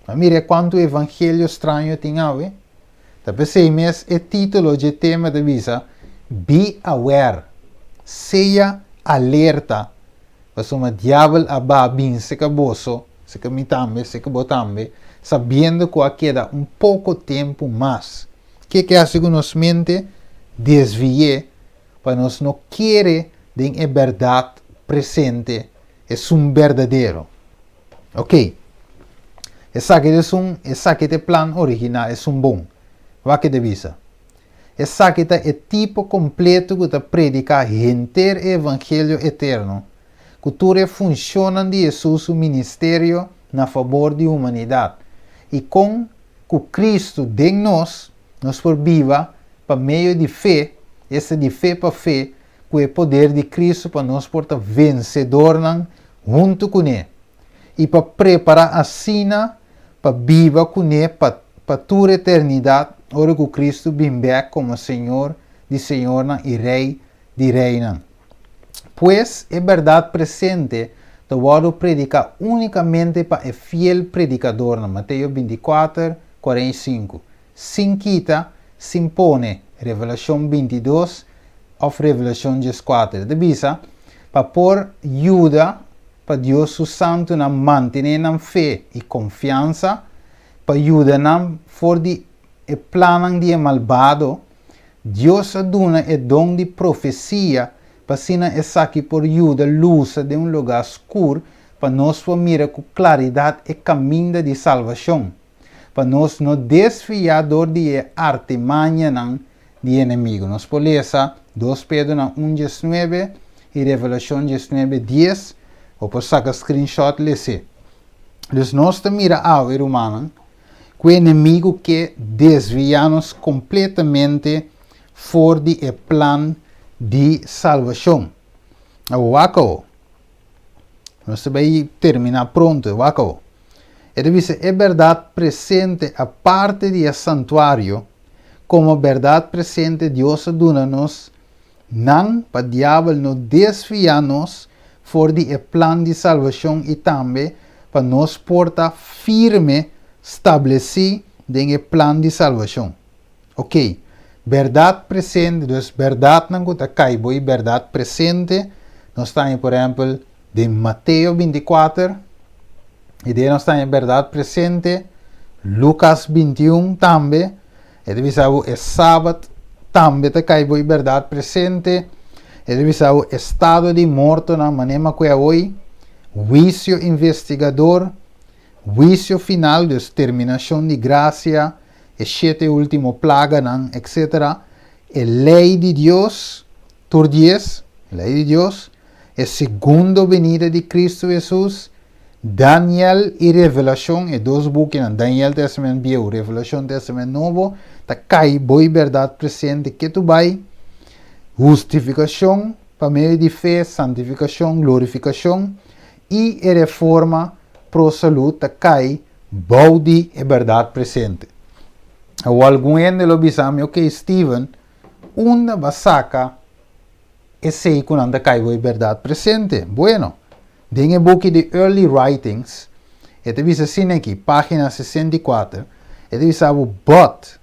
Ma mira kuantu evangelio straño tin awe. Ta p'esei mes e título dje tema ta bisa, Be aware, Sea alerta, pasobra diabel a ba bin seka boso, seka mi tambe, seka bo tambe, sabiendo ku a keda un poko tempu mas. Ke ke hasi ku nos mente? Desvi'é pa nos no kere den e bèrdat presente, esun berdadero. Ok. Esaki ta esun, esaki ta e plan original, esun bon. Wak ke ta bisa. Esaki ta e tipo kompleto ku ta prediká henter e evangelio eterno, ku tur e funshonnan di Hesus su ministerio na fabor di humanidat, i kon ku Kristu den nos, nos por biba pa medio di fe, esta di fe pa fe, ku e poder di Kristu pa nos por ta vensedornan huntu kuné, i pa prepará asina pa biba kuné pa pa tur eternidat ora ku Kristu bin bèk komo Señor di señornan i Rei di reinan. Pues, e bèrdat presente ta wòrdu prediká únikamente pa e fiel predikadornan, Mateo 24, 45, sin kita, sin pone, Revelashon 22 òf Revelashon 14. E ta bisa, pa por yuda pa Dios su santunan mantené nan fe i konfiansa, pa yuda nan for di e plannan di e malbado, Dios a duna e don di profesia pa asina esaki por yuda lusa den un lugá skur pa nos por mira ku klaridat e kaminda di salbashon, pa nos no desviá dor di e artimañanan di enemigu. Nos por lesa 2 Pedronan un diesnuebe i Revelashon 19 dies. Bo por saka screenshot les'é. Dus nos ta mira awe, rumannan, ku e enemigu ke desviá nos kompletamente for di e plan di salbashon. Awor wak awor. Nos ta bai terminá pronto, wak awor. E ta bisa e bèrdat presente aparte di e santuario, komo bèrdat presente Dios a duna nos nan pa diabel no desviá nos for di e plan di salbashon i tambe pa nos por ta firme stablesí den e plan di salbashon. Ok, bèrdat presente, dus bèrdatnan ku ta kai bo i bèrdat presente, nos ta haña por ehèmpel den Mateo 24, i den nos ta haña bèrdat presente, Lukas 21 tambe, E ta bisa bo e Sabat tambe ta kai bo e bèrdat presente. E ta bisa bo estado di mortonan manera ku e awoi, huisio investigador, huisio final, dus terminashon di grasia, e shete último plaganan, etsetera. E lei di Dios, tur dies, lei di Dios, e segundo benida di Kristu Hesus, Daniel i Revelashon, e dos bukinan, Daniel Testament Bieu, Revelashon Testament Nobo, ta kai bo i bèrdat presente ketu bai, hustifikashon pa medio di fe, santifikashon, glorifikashon, i e reforma pro salú ta kai bou di e bèrdat presente. Awor algun hende lo bisa mi, ok Steven, unda bo a saka esei ku nan ta kai bo e bèrdat presente? Bueno, Den e buki di Early Writings, e ta bisa asina aki, página 64, e ta bisa bo, But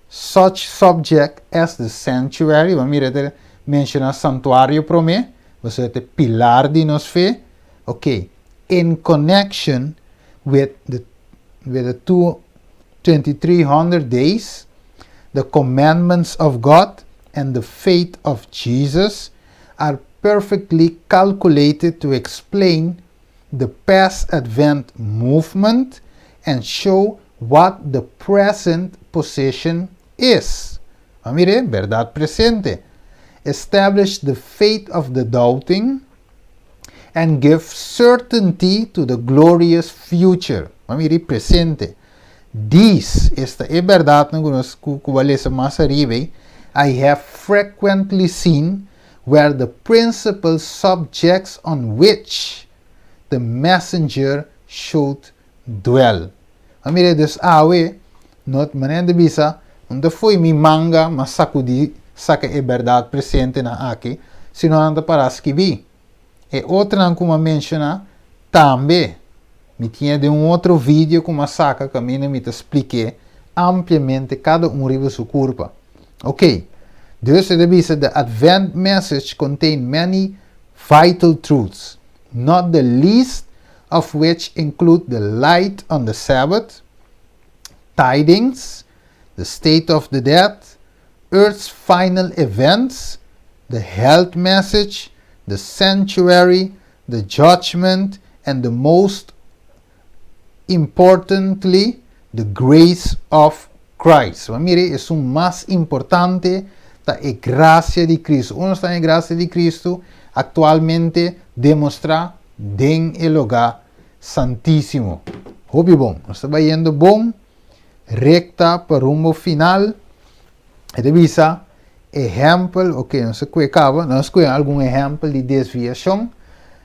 such subject as the sanctuary, bo a mira e ta menshoná santuario promé, pasobra e ta e pilar di nos fe, ok, in connection with the with the two 2300 days, the commandments of God and the faith of Jesus are perfectly calculated to explain the past Advent movement and show what the present position is. A mira, bèrdat presente. Establish the faith of the doubting and give certainty to the glorious future. A mira, presente. These, esta e bèrdatnan ku nos ku ku a lesa mas ariba, I have frequently seen were the principal subjects on which the messenger should dwell. A mira, dus awe, no manera di bisa, no ta fo'i mi manga m'a sakudí saka e bèrdat presentenan aki, sino nan ta pará skibí. E otronan ku m'a menshoná tambe. Mi tin e den un otro video ku m'a saka kaminda mi ta splik'é ampliamente kada un riba su kurpa. Ok, dus e ta bisa the Advent message contain many vital truths, not the least of which include the light on the Sabbath, tidings, the state of the dead, earth's final events, the health message, the sanctuary, the judgment, and the most importantly, the grace of Christ. Ma mira, esun mas importante ta e grasia di Cristo. Unda sta e grasia di Cristo? Aktualmente demostrá den e lugá santísimo. Hopi bon. Nos ta bayendo bon, rekta pa rumbo final. E ta bisa ehèmpel, ok, nos a kue kaba, nos a kue algun ehèmpel di desviashon.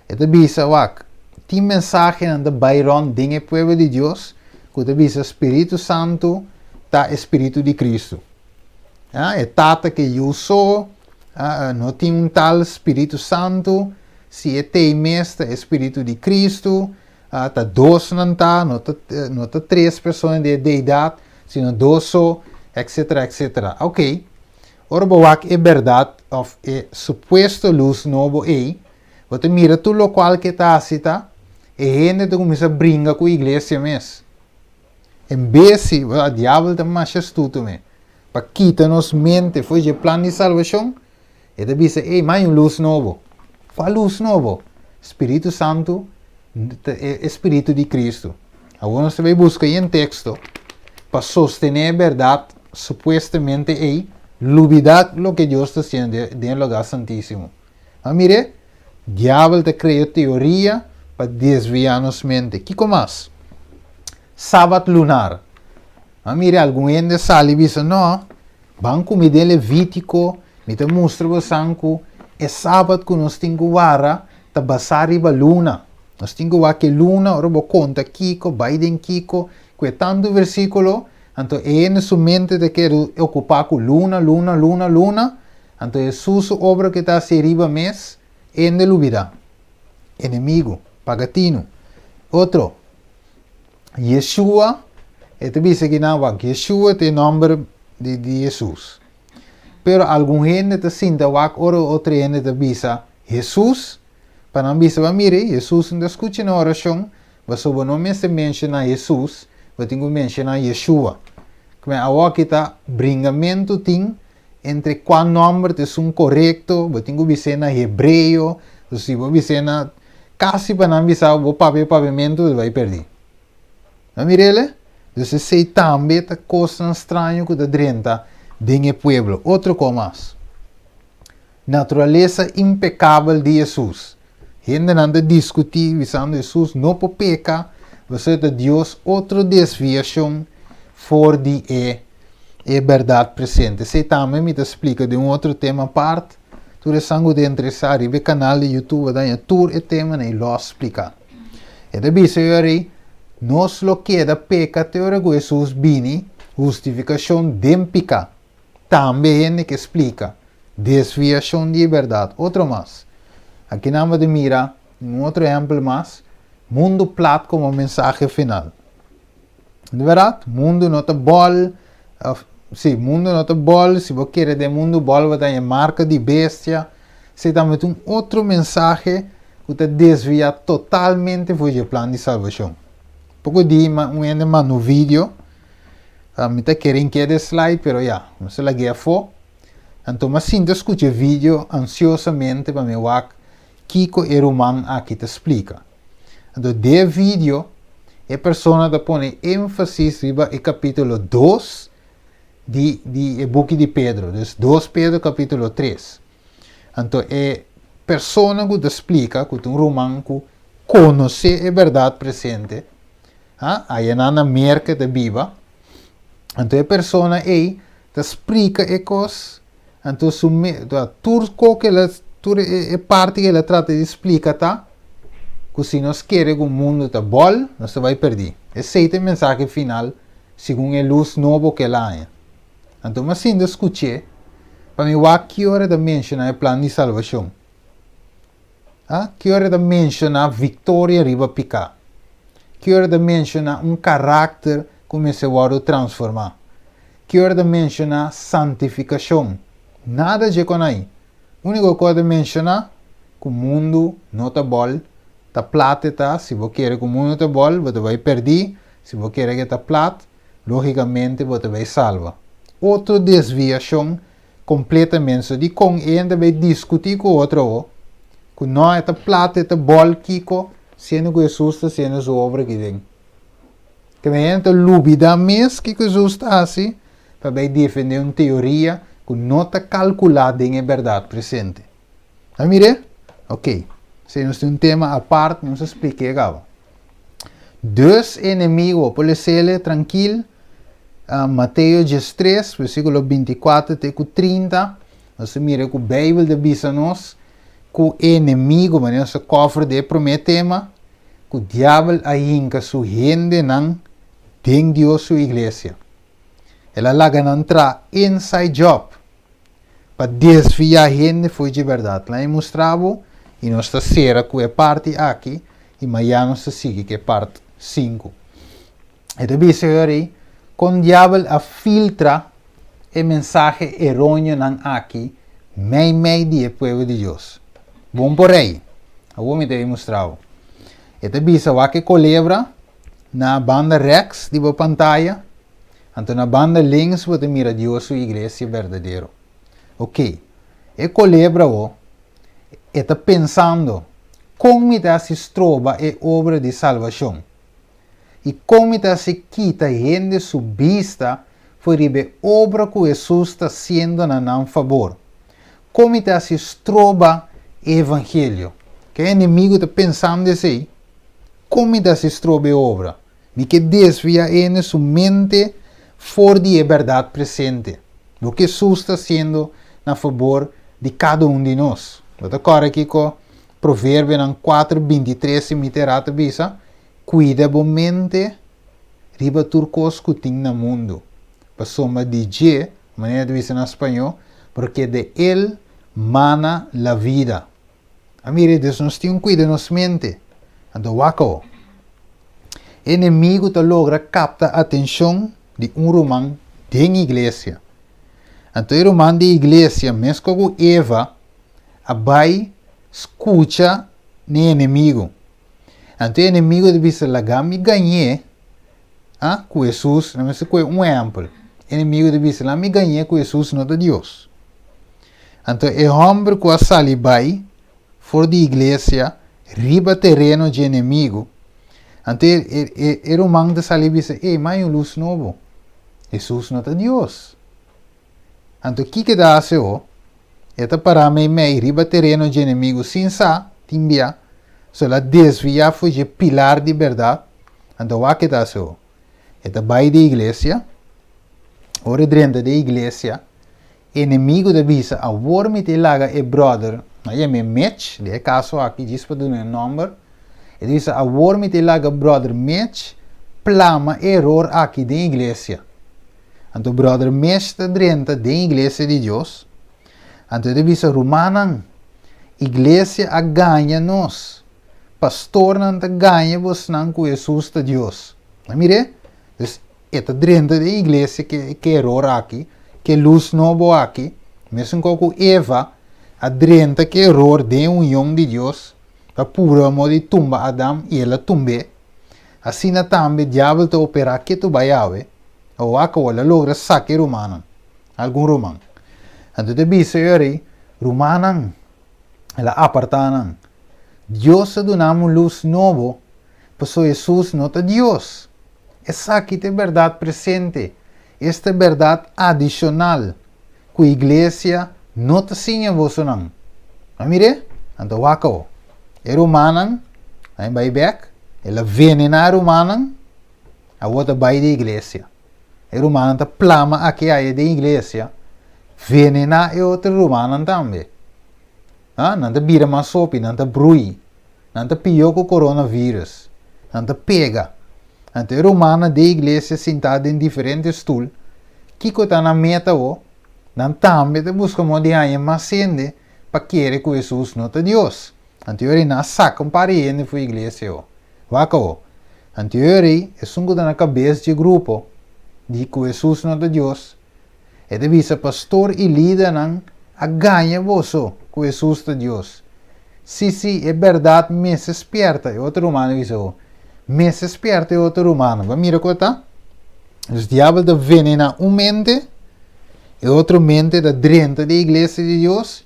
E ta bisa, wak, tin mensahenan ta bai rònt den e pueblo di Dios ku ta bisa Spiritu Santu ta e Spiritu di Kristu. Ah, e Tata ke Yu so, ah, no tin un tal Spiritu Santu, si e t'ei mes ta e Spiritu di Kristu, ah, ta dos nan ta, no ta, no ta tres persona di e deidat, sino dos so, etcetera, etcetera. Ok, ora bo wak e bèrdat òf e supuesto lus nobo ei, bo ta mira tur lokual ke ta hasi ta, e hende ta kuminsá bringa ku iglesia mes. En bes si, bo sa, diabel ta masha astuto me, pa kita nos mente for dje plan di salbashon, E ta bisa, Ey, mai un lus nobo. Kua lus nobo? Spiritu Santu ta e Spiritu di Kristu. Awor nos ta bai buska ei en teksto pa sostené e bèrdat supuestamente ei, lubidá loke Dios ta hasiendo den e lugá santísimo. Ma mir'é, diabel ta krea teoria pa desviá nos mente. Kiko mas? Sabat lunar. Ma mira, algun hende sali bisa, No, ban ku mi den Levítiko. Mi ta mustra boso ku e sabat ku nos tin ku warda ta basá riba luna. Nos tin ku wak e luna, ora bo konta kiko, bai den kiko, ku e tantu versíkulo, anto e hende su mente ta keda okupá ku luna, luna, luna, luna, anto Hesus su obra ku ta hasi riba mes, e hende lubidá. Enemigu, paga tinu. Otro, Yeshua, e ta bisa kinan wak, Yeshua ta e nòmber di di Hesus. Pero algun hende ta sinta wak ora otro hende ta bisa Hesus, pa nan bisa, Ba mira, Hesus no ta skucha nan orashon, pasobra bo no mester menshoná Hesus, bo tin ku menshoná Yeshua. Kmen awoki ta bringamentu tin entre kua nòmber ta esun korekto, bo tin ku bis'é na hebreo, si bo bis'é na kasi pa nan bisa bo papia papiamentu bo ta bai pèrdí. Nan mir'el? Dus esei tambe ta kosnan straño ku ta drenta den e pueblo. Otro kos mas, naturalesa impekabel di Hesus. Hendenan ta diskutí bisando Hesus no por peka, pasobra ta Dios otro desviashon for di e e bèrdat presente. Esei tambe mi ta splika den un otro tema apart. Tur esnan ku ta interesá riba e kanal di YouTube a daña tur e temanan i lòs spliká. E ta bisa yo ari, Nos lo keda peka te ora ku Hesus bini, hustifikashon den piká. Tambe hende ke splika desviashon di e bèrdat. Otro mas. Aki nan bo ta mira un otro ehèmpel mas, mundu plat komo mensahe final. Di bèrdat, mundu no ta bòl, òf, sí, mundu no ta bòl, si bo kere den mundu bòl bo ta haña marka di bestia. Esei tambe ta un otro mensahe ku ta desviá totalmente for di e plan di salbashon. Poko di un hende manda un video, mi ta kere inkeda e slide pero ya, nos a lag'é afó. Anto mi a sinta skucha e video ansiosamente pa mi wak kiko e ruman aki ta splika. Anto den e video e persona ta pone énfasis riba e kapítulo dos di di e buki di Pedro, dus dos Pedro kapítulo tres. Anto e persona ku ta splika ku ta un ruman ku konosé e bèrdat presente, ha, ayanan na Merka ta biba, anto e persona ei ta splika e kos, anto su me, tur ko ku el a, tur e parti ku el a trata di splika ta ku si nos kere ku mundu ta bòl, nos ta bai pèrdí. Esei ta e mensahe final segun e lus nobo ku el a haña. Anto mi a sinta skuch'é pa mi wak ki ora e ta menshoná e plan di salbashon. A Ki ora e ta menshoná viktoria riba piká. Ki ora e ta menshoná un karakter ku mester wòrdu transformá. Ki ora e ta menshoná santifikashon. Nada dje kon ai. Úniko kos e ta menshoná ku mundu no ta bòl, ta plat e ta, si bo kere ku mundu ta bòl, bo ta bai pèrdí, si bo kere ku e ta plat, lógikamente bo ta bai salba. Otro desviashon kompletamente. So dikon e hende ta bai diskutí ku otro awo ku no e ta plat e ta bòl kiko siendo ku Hesus ta hasiendo su obra aki den. Ke men hende ta lubidá mes kiko Hesus ta hasi pa bai defendé un teoria ku no ta kalkulá den e bèrdat presente. A mir'é? Ok. Esei nos tin un tema apart, nos a splik'é kaba. Dus enemigo, por lesele trankil, Mateo 13, versíkulo 24 te ku 30, nos ta mira ku Beibel ta bisa nos ku enemigo, manera nos a kòver den e promé tema, ku diabel a hinka su hendenan den Dios su iglesia. El a laga nan traha inside job. pa desviá hende fo'i dje bèrdat. Laña mustra bo i nos ta sera ku e parti aki i maña nos ta sigui ku e part sinku. E ta bisa yori kon diabel a filtra e mensahe eróneonan aki meimei di e pueblo di Dios. Bon por ei. Awor mi ta bin mustra bo. E ta bisa wak e kolebra na banda rèks di bo pantaya. Anto na banda links bo ta mira Dios su iglesia berdadero. Ok, e kolebra wo, e ta pensando, Kon mi ta hasi stroba e obra di salbashon? I kon mi ta hasi kita hende su bista for riba e obra ku Hesus ta hasiendo na nan fabor? Kon mi ta hasi stroba e evangelio? Ke enemigu ta pensando esei? Kon mi ta hasi stroba e obra? Mi ke desvia hende su mente for di e bèrdat presente, loke Hesus ta hasiendo na fabor di kada un di nos. Bo ta kòrda kiko Proverbionan 4, 23 si mi ta erá ta bisa? Kuida bo mente riba tur kos ku tin na mundu, pasobra di dje, manera ta bisa na spañó, porque de él mana la vida. A mira, dus nos tin un kuida nos mente. Anto wak awo. E enemigu ta logra kapta atenshon di un ruman den iglesia. Anto e ruman di iglesia, meskos ku Eva, a bai skucha n'e enemigu. Anto e enemigu ta bisa, Laga mi gañ'é, ah, ku Hesus, nan mester kohe un ehèmpel. E enemigu ta bisa, Laga mi gañ'é ku Hesus no ta Dios. Anto e hòmber ku a sali bai for di iglesia riba tereno dje enemigu, anto e, e, e ruman ta sali bisa, Ey, mi haña un lus nobo. Hesus no ta Dios. Anto kiko ta hasi ho? E ta pará meimei riba tereno dje enemigu sin sa, tin bia, so el a desviá for dje pilar di bèrdat. Anto wak ke ta hasi ho? E ta bai den iglesia. Ora e drenta den iglesia, enemigu ta bisa, Awor mi ta e laga e bròder, nan a yam'é Mitch, den e kaso aki, djis pa duna e nòmber, e ta bisa, Awor mi ta e laga bròder Mitch plama e eror aki den iglesia. Anto bròder Mitch ta drenta den iglesia di Dios, anto e ta bisa, Rumannan, iglesia a gaña nos. Pastornan ta gaña bosnan ku Hesus ta Dios. A mir'é? Dus e ta drenta den iglesia ke ke eror aki, ke lus nobo aki, mesun kos ku Eva a drenta ke eror den e union di Dios pa purba modo di tumba Adam i el a tumb'é, asina tambe diabel ta operá ketu bai awe, awor awor el a logra saka e rumannan, algun ruman. Anto ta bisa e ora ei, Rumannan, el a apartá nan. Dios a duna mi un lus nobo Pasobra Hesus no ta Dios. Esaki ta e bèrdat presente, esta e bèrdat adishonal ku iglesia no ta siña bosonan. A mir'é? Anto wak awo. E rumannan a bai bèk, el a venená e rumannan, awor ta bai den iglesia. E rumannan ta plama aki aya den iglesia, venená e otro rumannan tambe. Nan ta bira mas hopi, nan ta brui. Nan ta pió ku coronavirus. Nan ta pega. Anto e rumannan den iglesia sintá den diferente stul, kiko ta nan meta awor? Nan tambe ta buska moda di haña mas hende pa kere ku Hesus no ta Dios. Anto e ora ei nan a saka un par di hende for iglesia awor. Wak awor. Anto e ora ei esun ku ta na kabes dje grupo di ku Hesus no ta Dios, E ta bisa, Pastor i lidernan a gaña boso ku Hesus ta Dios. Sí, sí, e bèrdat mester spièrta, e otro ruman a bisa bo. Mester spièrta e otro rumannan. Bo a mira ku ta? Dus diabel ta venená un mente, e otro mente ta drenta den iglesia di Dios,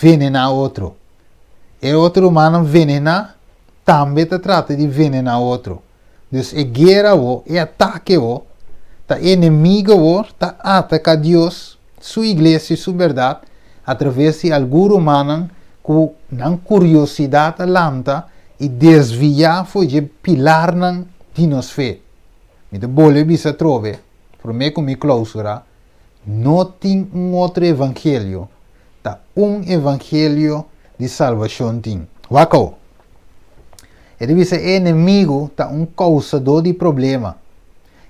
venená otro. E otro rumannan venená tambe ta trata di venená otro. Dus e guera awor, e atake awor, ta enemigo awor ta ataka Dios, su iglesia i su bèrdat atraves di algun rumannan ku nan kuriosidat a lanta i desviá for dje pilarnan di nos fe. Mi ta bolbe bisa atrobe, promé ku mi klousura, no tin un otro evangelio, ta un evangelio di salbashon tin. Wak awor. E ta bisa e enemigu ta un kousadó di problema.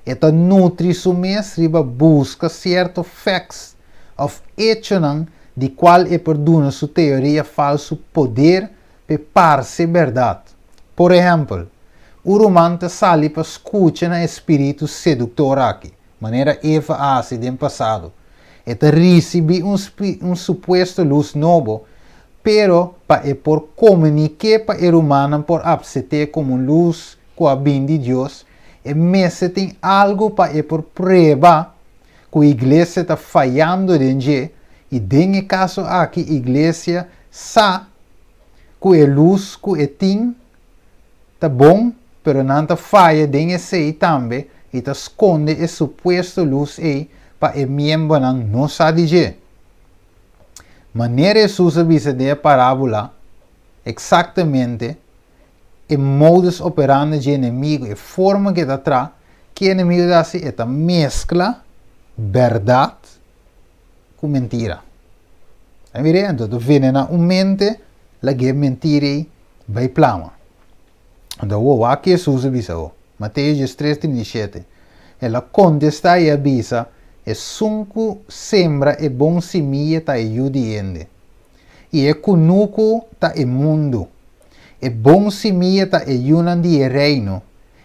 E ta nutri su mes riba buska sierto facts òf echonan di kual e por duna su teoria falsu poder p'e parse bèrdat. Por ehèmpel, un ruman ta sali pa skucha na e spiritu seduktor aki, manera Eva a hasi den pasado. E ta risibí un un supuesto lus nobo, pero pa e por komuniké pa e rumannan por apset'é komo un lus ku a bin di Dios, e mester tin algu pa e por prueba ku iglesia ta fayando den dje, i den e kaso aki iglesia sa ku e lus ku e tin ta bon, pero nan ta faya den esei tambe i ta skonde e supuesto lus ei pa e miembronan no sa di dje. Manera Hesus a bisa den e parábola, eksaktamente e modus operandi dje enemigu, e forma ku e ta traha, ke enemigu ta hasi? E ta meskla bèrdat ku mentira. A mira, anto ta venená un mente, lag'é mentira ei bai plama. Anto awor, wak Hesus a bisa awor, Mateo 13, 37. El a kontestá i a bisa, Esun ku sembra e bon simia ta e Yu di hende. I e kunuku ta e mundu. E bon simia ta e yunan di e Reino,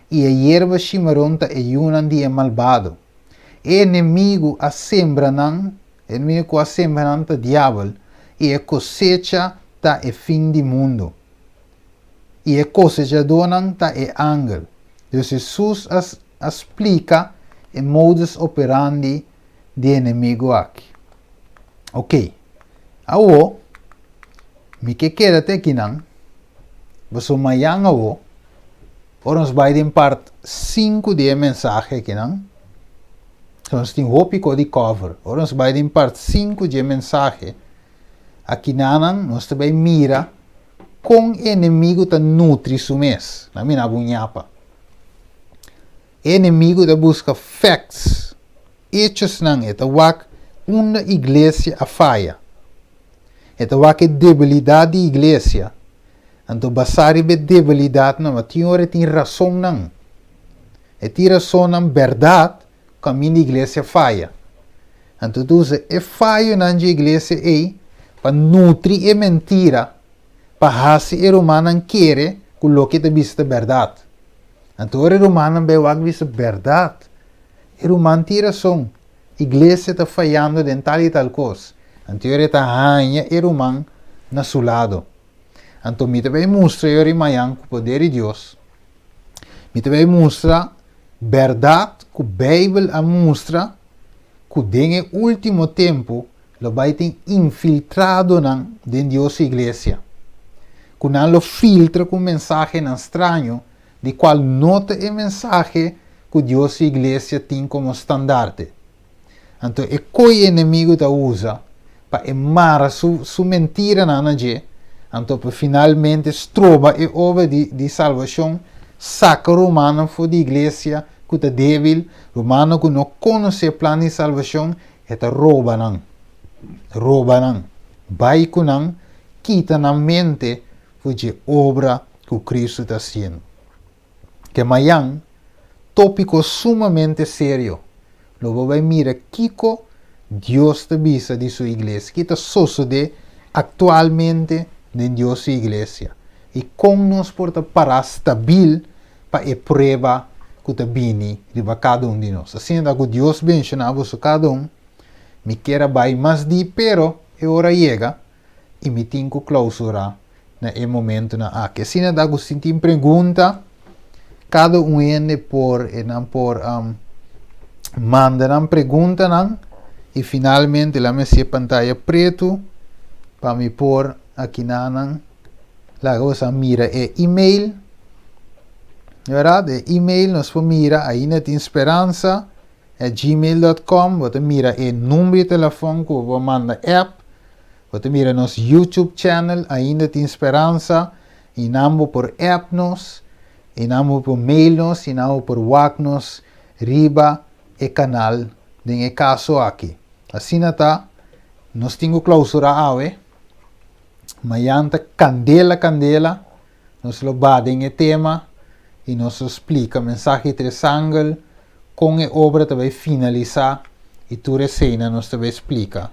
i e yerba shimaron ta e yunan di e malbado. E enemigu a sembra nan, e enemigu ku a sembra nan ta Diabel, i e kosecha ta e fin di mundu. I e kosechadónan ta e angel. Dus Hesus a a splika e modus operandi di e enemigu aki. Oké, awor mi ke keda te akinan, pasobra mañan awor, ora nos bai den part sinku di e mensahe akinan, nos tin hopi kos di cover. Ora nos bai den part sinku di e mensahe akinanan, nos ta bai mira kon e enemigu ta nutri su mes. Na mina bo ñapa. E enemigu ta buska facts, echosnan, e ta wak unda iglesia a faya. E ta wak e debilidat di iglesia. Anto basá riba e debilidatnan, ma tin ora e tin rasonnan. E tin rasonnan bèrdat kaminda iglesia faya. Anto ta usa e fayonan dje iglesia ei pa nutri e mentira pa hasi e rumannan kere ku loke e ta bisa ta bèrdat. Anto ora e rumannan bai wak bisa bèrdat, e ruman tin rason, iglesia ta fayando den tal i tal kos. Anto ora e ta haña e ruman na su lado. Anto mi ta bai mustra yori mañan ku poder di Dios, mi ta bai mustra bèrdat ku Beibel a mustra ku den e último tempu lo bai tin infiltradonan den Dios su iglesia, ku nan lo filtra ku mensahenan straño di kual no ta e mensahe ku Dios su iglesia tin komo standarte. Anto e koi enemigu ta usa pa e mara su su mentiranan na dje, anto pa finalmente stroba e obra di di salbashon, saka rumannan for di iglesia ku ta debil, rumannan ku no konosé plan di salbashon, e ta roba nan, roba nan, bai ku nan, kita nan mente for dje obra ku Kristu ta hasiendo. Ke mayan, tópiko sumamente serio. Lo bo bai mira kiko Dios ta bisa di su iglesia, ki ta sosodé aktualmente den Dios su iglesia i kon nos por ta pará stabil pa e prueba ku ta bini riba kada un di nos. Asina ta ku Dios benshoná boso kada un. Mi kier a bai mas di pero e ora a yega i mi tin ku klausurá na e momentunan aki. Asina ta ku si tin pregunta, kada un hende por e nan por manda nan preguntanan i finalmente la mi hasi e pantaya pretu pa mi por akinanan laga boso a mira e email. Bèrdat? E email nos por mira ainda tin speransa at gmail dot com, bo ta mira e number di telefòn ku bo por manda app. Bo ta mira nos YouTube channel Ainda Tin Speransa i nan bo por app nos, i nan bo por mail nos, i nan bo por wak nos riba e kanal den e kaso aki. Asina ta, nos tin ku klausurá awe. Mayan ta kandela kandela, nos lo ba den e tema i nos lo splika mensahe tres angel, kon e obra ta bai finalisá i tur eseinan nos ta bai splika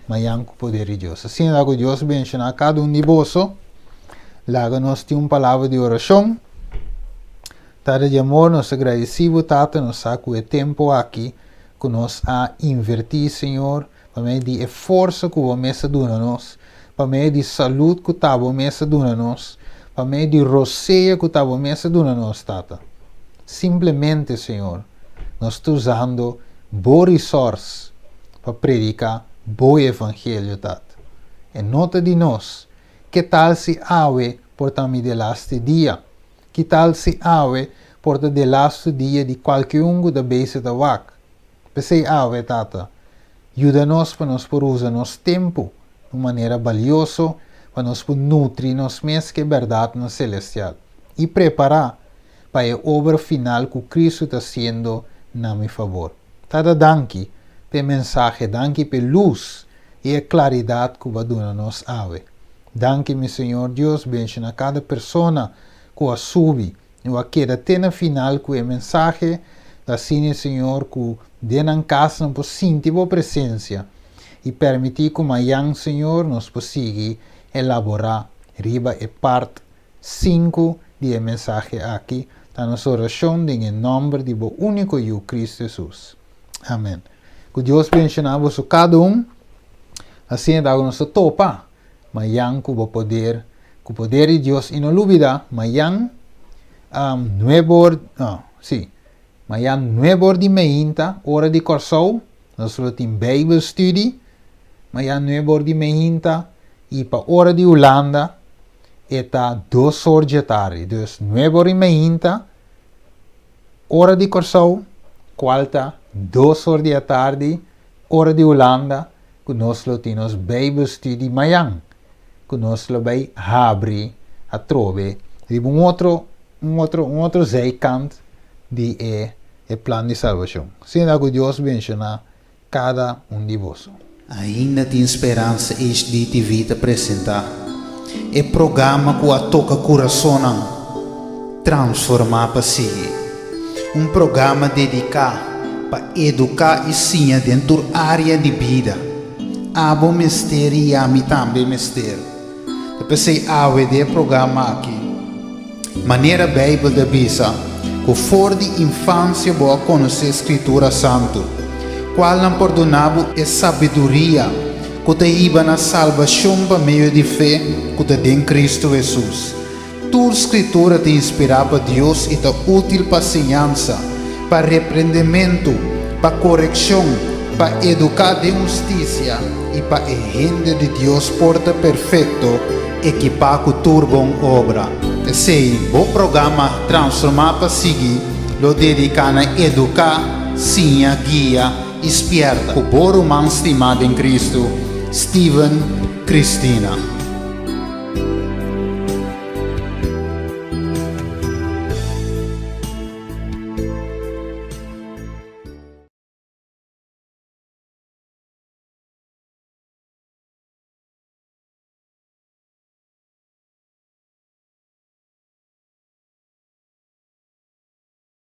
mañan ku poder di Dios. Asina ta ku Dios benshoná kada un di boso. Laga nos tin un palabra di orashon. Tata di amor, nos ta gradisí bo, Tata, nos sa ku e tempu aki ku nos a invertí, Señor, pa medio di e forsa ku bo mes a duna nos, pa medio di salud ku ta bo mes a duna nos, pa medio di rosea ku ta bo mes a duna nos, Tata. Simplemente, Señor, nos ta usando bo resource pa predica bo evangelio, Tata. E no ta di nos. Ke tal si awe por ta mi delaste dia? Ki tal si awe por ta delastu dia di kualke un ku ta bezig ta wak? P'esei awe, Tata, yuda nos pa nos por usa nos tempu un manera balioso pa nos por nutri nos mes ku e bèrdatnan selestial i prepará pa e obra final ku Kristu ta hasiendo na mi fabor. Tata, danki p'e mensahe, danki p'e lus. i e klaridat ku Bo a duna nos awe. Danki mi Señor Dios, benshoná kada persona ku a subi i a keda te na final ku e mensahe, ta asina Señor ku den nan kas nan por sinti Bo presensia i permití ku mayan Señor nos por sigui elaborá riba e part 5 di e mensahe aki. Ta nos orashon den e nòmber di Bo úniko Yu, Kristu Hesus. Amèn. Ku Dios benshoná boso kada un. Asina ta ku nos ta topa mayan ku bo poder, ku poder di Dios. I no lubida, mayan nuebe or, no, sí, mayan nuebe or di meinta, ora di Kòrsou, nos lo tin Bijbelstudie, mayan nuebe or di meinta, i pa ora di Hulanda e ta 2 or dje tardi. Dus 9 or i meinta, ora di Kòrsou, kual ta 2 or di atardi, ora di Hulanda, ku nos lo tin nos Bijbelstudie mayan, ku nos lo bai habri atrobe riba un otro zijkant di e plan di salbashon. Asina ku Dios benshoná kada un di boso. Ainda Tin Speransa HDTV ta presentá e programa ku a toka kurason, Transformá pa Sigui. Un programa dediká pa eduká i siña den área di bida. Abo mester i ami tambe mester. P'esei awe e programa aki. Manera Beibel ta bisa, ku for di infansia bo a konosé Skritura Santu, kualnan por duna bo e sabiduria ku ta hiba na salbashon pa medio di fe ku ta den Kristu Hesus. Tur Skritura ta inspirá pa Dios i ta útil pa siñansa, pa reprendementu, pa korekshon, pa eduká den hustisia i pa e hende di Dios por ta perfekto, ekipá ku tur bon obra. P'esei, bo programa Transformá pa Sigui lo dediká na eduká, siña, guia i spièrta. Ku bo ruman stimá den Kristu, Steven Cristina.